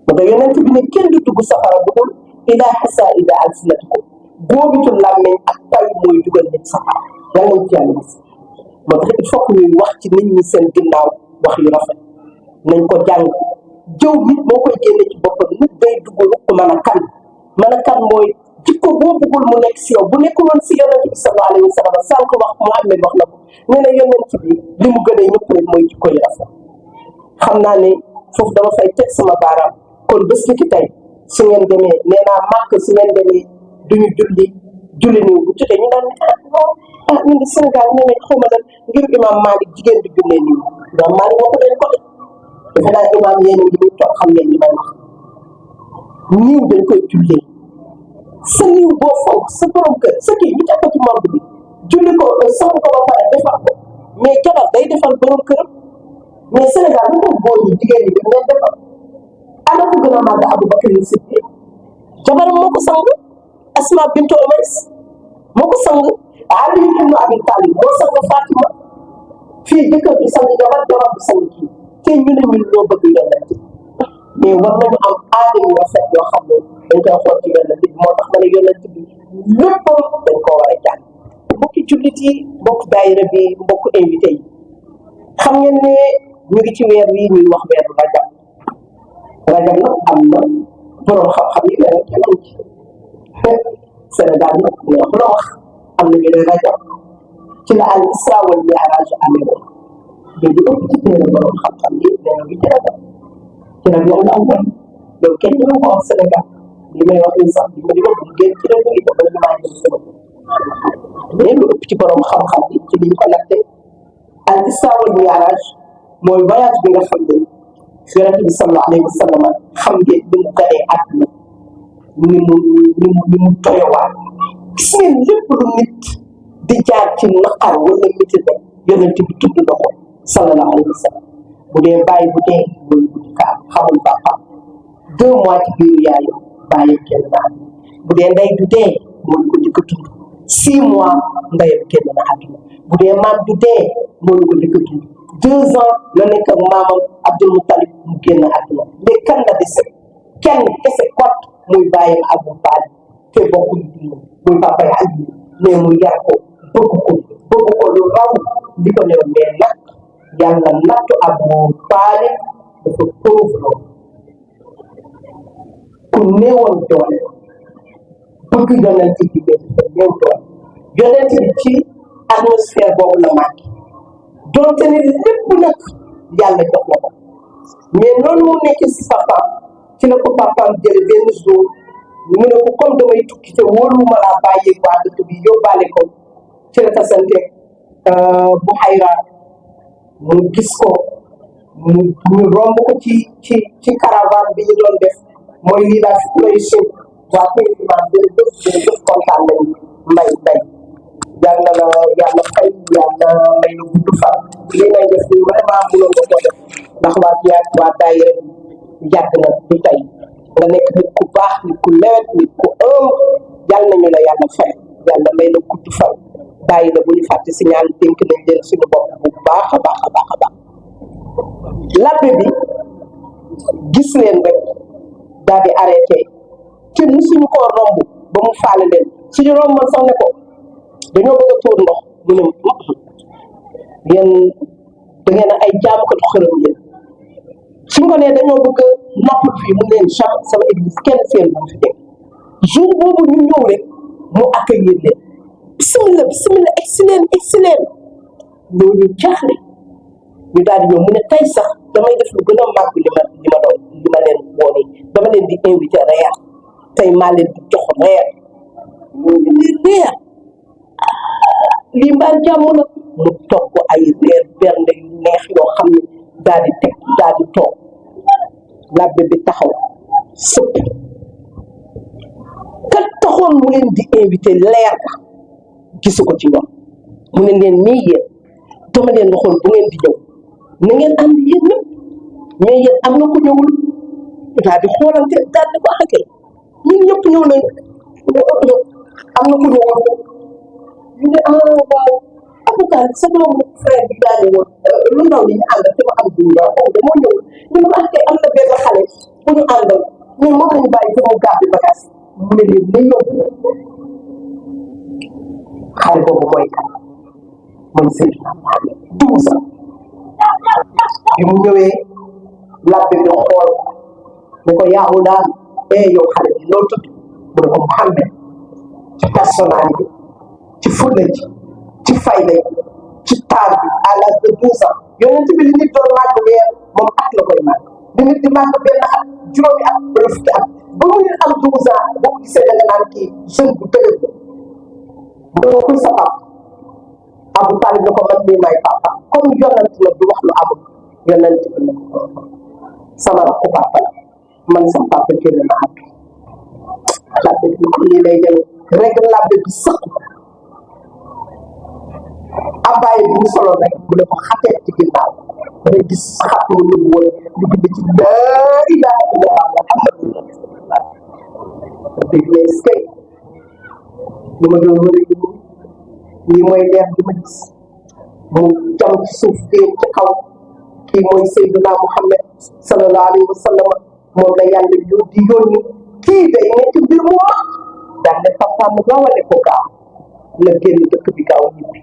moo tax yonent bi ne kenn du dugg safara dugul ilaa hasaa'ida alsinatikum góobitu làmmeñ ak tay mooy dugal nit safara yàlla nañ ci yàlla gis moo tax il faut que ñuy wax ci nit ñi seen ginnaaw wax yu rafet nañ ko jàng jëw nit moo koy génne ci boppam nit day dugg rukk mën a kan mooy jikko boo bëggul mu nekk si yow bu nekkul woon si yonent bi sallallahu alayhi wa sallam sànq wax Muhammad wax na ko nee na yonent bi li mu gënee ñëpp rek mooy jikko yi rafet xam naa ne foofu dama fay teg sama baaraam kon bés ni ki tey su ngeen demee nee naa màkk su ngeen demee duñu julli nii bu jotee ñu naan ñu ngi Sénégal nee nañ xaw ma lan ngir imam Malick jigéen bi jullee nii imam Malick waxu leen ko de defe naa imam yéen ngi ñu toog xam ngeen li may wax niiw dañ koy jullee sa liw boo fonk sa borom kër sa kii ñu teg ko ci morgue bi julli ko sang ko ba pare defar ko mais jabar day defal borom këram mais Sénégal lu tax góor ñi jigéen ñi dañ leen defal ana ko gën a màgg Aboubacar Siddiq jabaram moo ko sang Asma bintu Umays moo ko sang Ali ibn Abi Talib moo sang Fatima fii jëkkër bi sang jabar jabar bi sang kii te ñu ne ñun loo bëgg yonent mais war nañu am aada yu rafet yoo xam ne dañ koy xool ci yonent bi moo tax ma ne yonent bi léppam dañ koo war a jàng mbokki jullit yi mbokk daayira bi mbokk invité yi xam ngeen ne ñu ngi ci weer wi ñuy wax weeru rajab nag am na borom xam-xam yi weer ci lañ ci Sénégal nag neexu la wax am na ñu ne rajab ci la al isra wal mi'raj amee woon léegi ëpp ci téere borom xam-xam yi nee na bi ci rajab ci la yoon am woon loolu kenn ñu ko wax Sénégal li may wax ni sax di ma génn ci réew mi dafa la maa jëm sama mais lu ëpp ci borom xam-xam yi ci liñ ko natte al isra wal mi'raj mooy voyage bi nga xam ne yonent bi sallallahu alayhi wa sallam xam ngeen ni mu ganee àdduna ni mu toyowaat gis ngeen lépp lu nit di jaar ci naqar wala métti rek yonent bi tudd na ko sallallahu alayhi wa sallam bu dee bàyyi bu dee mooy bu di kaam xamul bàppam 2 mois ci biiru yaayam bàyyi kenn na àdduna bu dee ndey du dee mooy ko njëkk a tudd 6 mois ndeyam kenn na àdduna bu dee maam du dee mooy ko njëkk a tudd 2 ans la nekk ak maamam Abdul Muttalib mu génn àdduna mais kan la dese kenn kese kot muy bàyyam Abu Talib te bokkuñu dund muy papa yi Ali mais mu yar ko bëgg ko lu raw li ko ne mais nag yàlla nattu Abu Talib dafa pauvre ku néewoon doole bëgg yonent bi dafa néew doole yonent bi ci atmosphère boobu la màgg donte ne lépp nag yàlla jox la ko mais noonu mu nekkee si papaam ci la ko papaam jële benn jour mu ne ko comme damay tukki te wóoluwuma laa bàyyi waa dëkk bi yóbbaale ko ci la tasante bu xayra mu gis ko mu romb ko ci caravane bi ñu doon def mooy lii laa fi lay sëñ waa président jërëjëf kontaan nañu mbay yàlla la yàlla fay yàlla may la gudd fan lii ngay def nii vraiment mënoon nga ko def ndax waa daayira yàgg na du tey nga nekk nit ku baax nit ku lewet nit ku yàlla nañu la yàlla fay yàlla may la gudd fan bàyyi la bu ñu fàtte si ñaan dénk nañ leen suñu bopp bu baax a baax a baax a baax labbe bi gis leen rek daal di arrêté te musuñu koo romb ba mu faale leen suñu romboon sax ne ko dañoo bëgg a tuur ndox mu ne yéen da ngeen ay jaamukatu xërëm yéen suñ ko nee dañoo bëgg a napp fii mu leen sama église kenn seen bu fi dégg jour boobu ñu ñëw rek mu accueillir leen bismillah egsi leen ñooñu jaaxle ñu daal di ñëw mu ne tey sax damay def lu gën a màgg li ma leen woone dama leen di invité reer tey maa leen di jox reer ñooñu ni reer lii mbaa jàmm la mu togg ay reer bernde yu neex yoo xam ne daal di teg daal di toog labbe bi taxaw sëpp kat taxoon mu leen di invité leer ga gisu ko ci ñoom mu ne leen nii yéen dama leen waxoon bu ngeen di ñëw na ngeen ànd yéen ñëpp mais yéen am na ku ñëwul daal di xoolante daal di ko xakee ñun ñëpp ñëw nañ am na ku ñëwul ñu ne waaw avocat sa doomu frère bi daal di woon lu ndaw li ñu àndal te mu am duñu yow xaw moo ñëwul ñu ne wax am na benn xale bu ñu àndal ñun moom lañu bàyyi te mu gàddu bagage mu ne leen na yóbbu xale boobu mooy kan mooy Seydina Mohamed 12 ans bi mu ñëwee labbe bi xool ne ko yaamu daal yow xale bi loo tudd mu ne ko Mohamed ci personnalité ci fulla ji ci fayda ci taar bi à l'âge de 12 ans yonent bi li nit doon màgg weer moom at la koy màgg li nit di màgg benn at juróomi at wala fukki at ba mu nit am 12 ans boo ko gisee da nga naan kii jeune bu dëgër la mu kuy sa papa Abu Talib ne ko man mii may papa comme yonent la du wax lu amul yonent bi ne ko sama rakku papa la man sama papa génn na àdduna labbe bi nii lay demee rek labbe bi sëq abbaay bi mu solo rek mu ne ko xatee ci ginnaaw dangay gis xat mu ñu woon ñu bind ci laa ilaaha illallaah Muhammadu rasuulullaah dégg nga est-ce que li ma doon wër lii mooy leer bi ma gis mu jam ci suuf génn ci kaw kii mooy Seydina Muhammad sallallahu alayhi wa sallam moom la yàlla di yónni kii day nekk mbir mu mag daal ne papa mu gaawale ko gaaw la génn dëkk bi gaaw ñibbi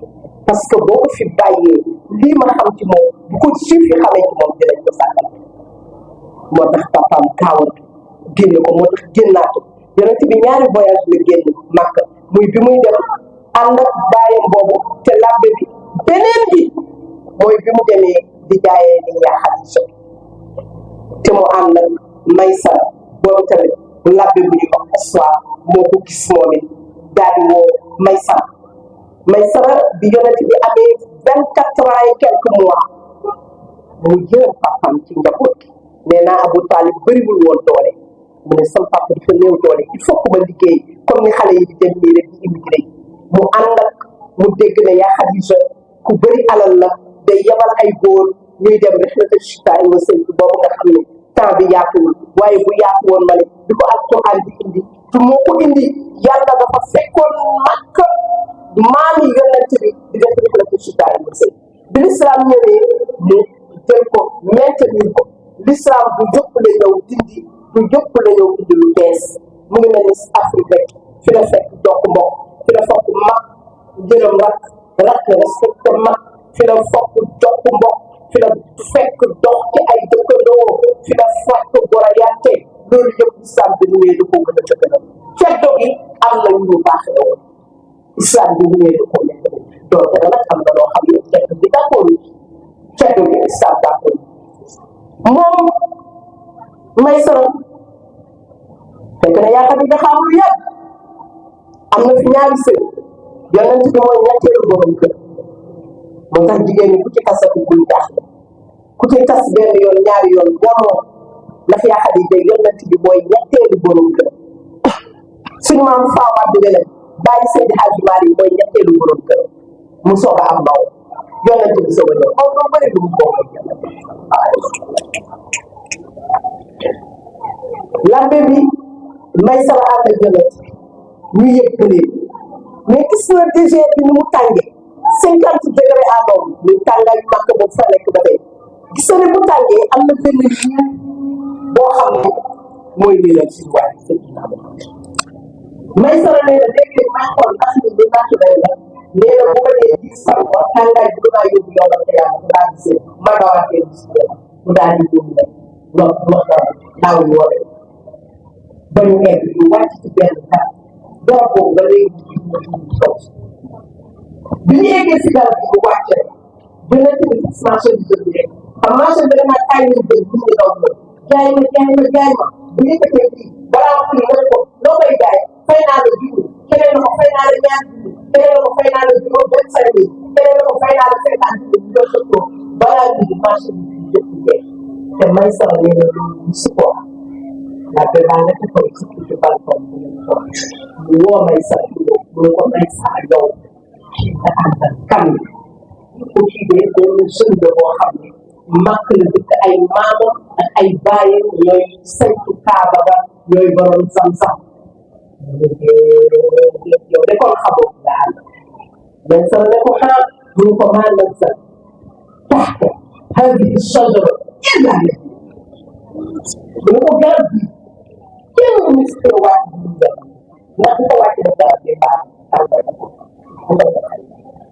parce que boo ko fi bàyyee lii ma xam ci moom bu ko suuf yi xamee ci moom dinañ ko sàkkal moo tax papaam gaawal génn ko moo tax génnaatu yonent bi ñaari voyage la génn màkk muy bi muy dem ànd ak bàyyam boobu te labbe bi beneen bi mooy bi mu demee di jaayee ni yaa Xadiija te mu ànd ak Maysara boobu tamit labbe bu ñuy wax Aswaa moo ko gis moom it daal di woo Maysara bi yonent bi amee 24 ans et quelques mois mu jël papam ci njaboot gi nee naa Abu Talib bëriwul woon doole mu ne sama papa dafa néew doole il faut que ma liggéey comme ni xale yi di dem nii rek di immigré mu ànd ak mu dégg ne yaa Xadiija ku bëri alal la day yebal ay góor ñuy dem rihlata shitaa'i wa sayf boobu nga xam ne temps bi yaatuwul waaye bu yaatu woon ma ne di ko alquran di indi te moo ko indi yàlla dafa fekkoon Makka maam yi yonent bi di def rihlata shitaa'i wa sayf bi l'islam ñëwee mu jël ko maintenir ko l'islam du jëpp la ñëw dindi du jëpp la ñëw indi lu bees mu ngi mel ni Afrique rek fi la fekk jokk mbokk fi la fokk mag jërëm rak respecté mag fi la fokk jokk mbokk fi la fekk dox ci ay dëkkandoo fi la fekk gorayante loolu yëpp islam bi ñëwee da koo gën a dëgëral ceddo gi am na ñu baax la woon islam bi ñëwee da koo nekk doonte nag am na loo xam ne ceddo bi d'accord ceddo gi islam d'accord moom Maysara fekk na yaa Xadiija xamul yàgg am na fi ñaari sëy yonent bi mooy ñetteelu borom kër moo tax jigéen ñi ku ci tasatu bul jaaxle ku ci tas benn yoon ñaari yoon bonoo la fi yaa Xadiija yonent bi mooy ñetteelu borom kër suñu maam Faawa bi ne bàyyi Seydi Hadji Malick mooy ñetteelu borom kër mu soog a am baw yonent bi soog a ñëw moom loo bëri lu mu bokk labbe bi Maysara ànd ak yonent ñu yëg bële mais gis nga désert bi ni mu tàngee 50 degré à l'ombre ñu tàngaay màkk boobu fa nekk ba tey gis nga ne bu tàngee am na benn lieu boo xam ne mooy lii la ci waay Maysara nee na léeg-léeg maa xool ndax ni lu naturel la nee na bu ma nee gis fan ko tàngaay bi damaa yóbbu yow ak yàlla bu daa gisee ma dawaatee gis ko mu daal di yóbbu rek wax daaw ñu wone ba ñu egg ñu wàcc ci benn garab garab boobu ba léegi ñu toog bi ñu eggee si garab bi bu wàcce dina tamit marché bi jënd rek xam marché bi dama taay ñu jël bu ñu daw la jaay ma bu ñu defee fii balaa fii nga ko loo koy jaay fay naa la junni keneen na ko fay naa la ñaar junni keneen na ko fay naa la juróom 25 000 keneen na ko fay naa la 50 000 ñu jël ko balaa ñu marché bi fii jëpp jeex te Maysara nee na loolu si ko la baa nga taxaw ci ci balcon bi mu woo Maysara mu ne ko Maysara yow kii nga àndal kan ko kii de benn jeune de boo xam ne màkk la dëkk ay maamam ak ay baayam ñooy saytu Kaaba ba ñooy borom Zamzam yow de kon xamoo nga ànd Maysara ne ko xanaa mu ne ko maa nazal taxta hadihi shajara illa mu ne ko garab bi kenn mu si koy wàcc bi ñu def ndax bu ko wàccee def garab bi baax tàngal ko mu def ko xel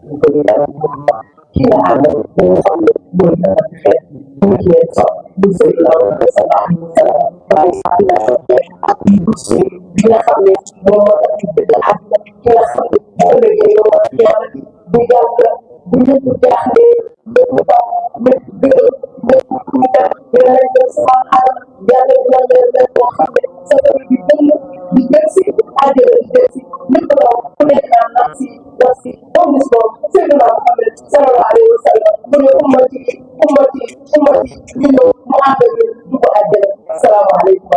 ñu ko di garab bu baax kii la ànd bu nga xam ne mooy dara ci xeet bu ci leen so bu sëy la wala sa baax mu sa waaye sax la sa ak bu sëy bi nga xam ne moom moo tax ci dëgg àddina ki nga xam ne bu ëllëgee yow ak yàlla bu yàlla bu ñëpp jaaxlee lépp ba lépp gërëm lépp ku def dina leen def sama xaram yàlla dina leen def boo xam ne sa kër gi gën di gën si àjjana di gën si lépp loo ku nekk naan nafsi boo gis ko Seydina Muhammad sallallahu alayhi wa sallam mu ne ummati ñu ñëw mu ànd ak du ko àjjana salaamaaleykum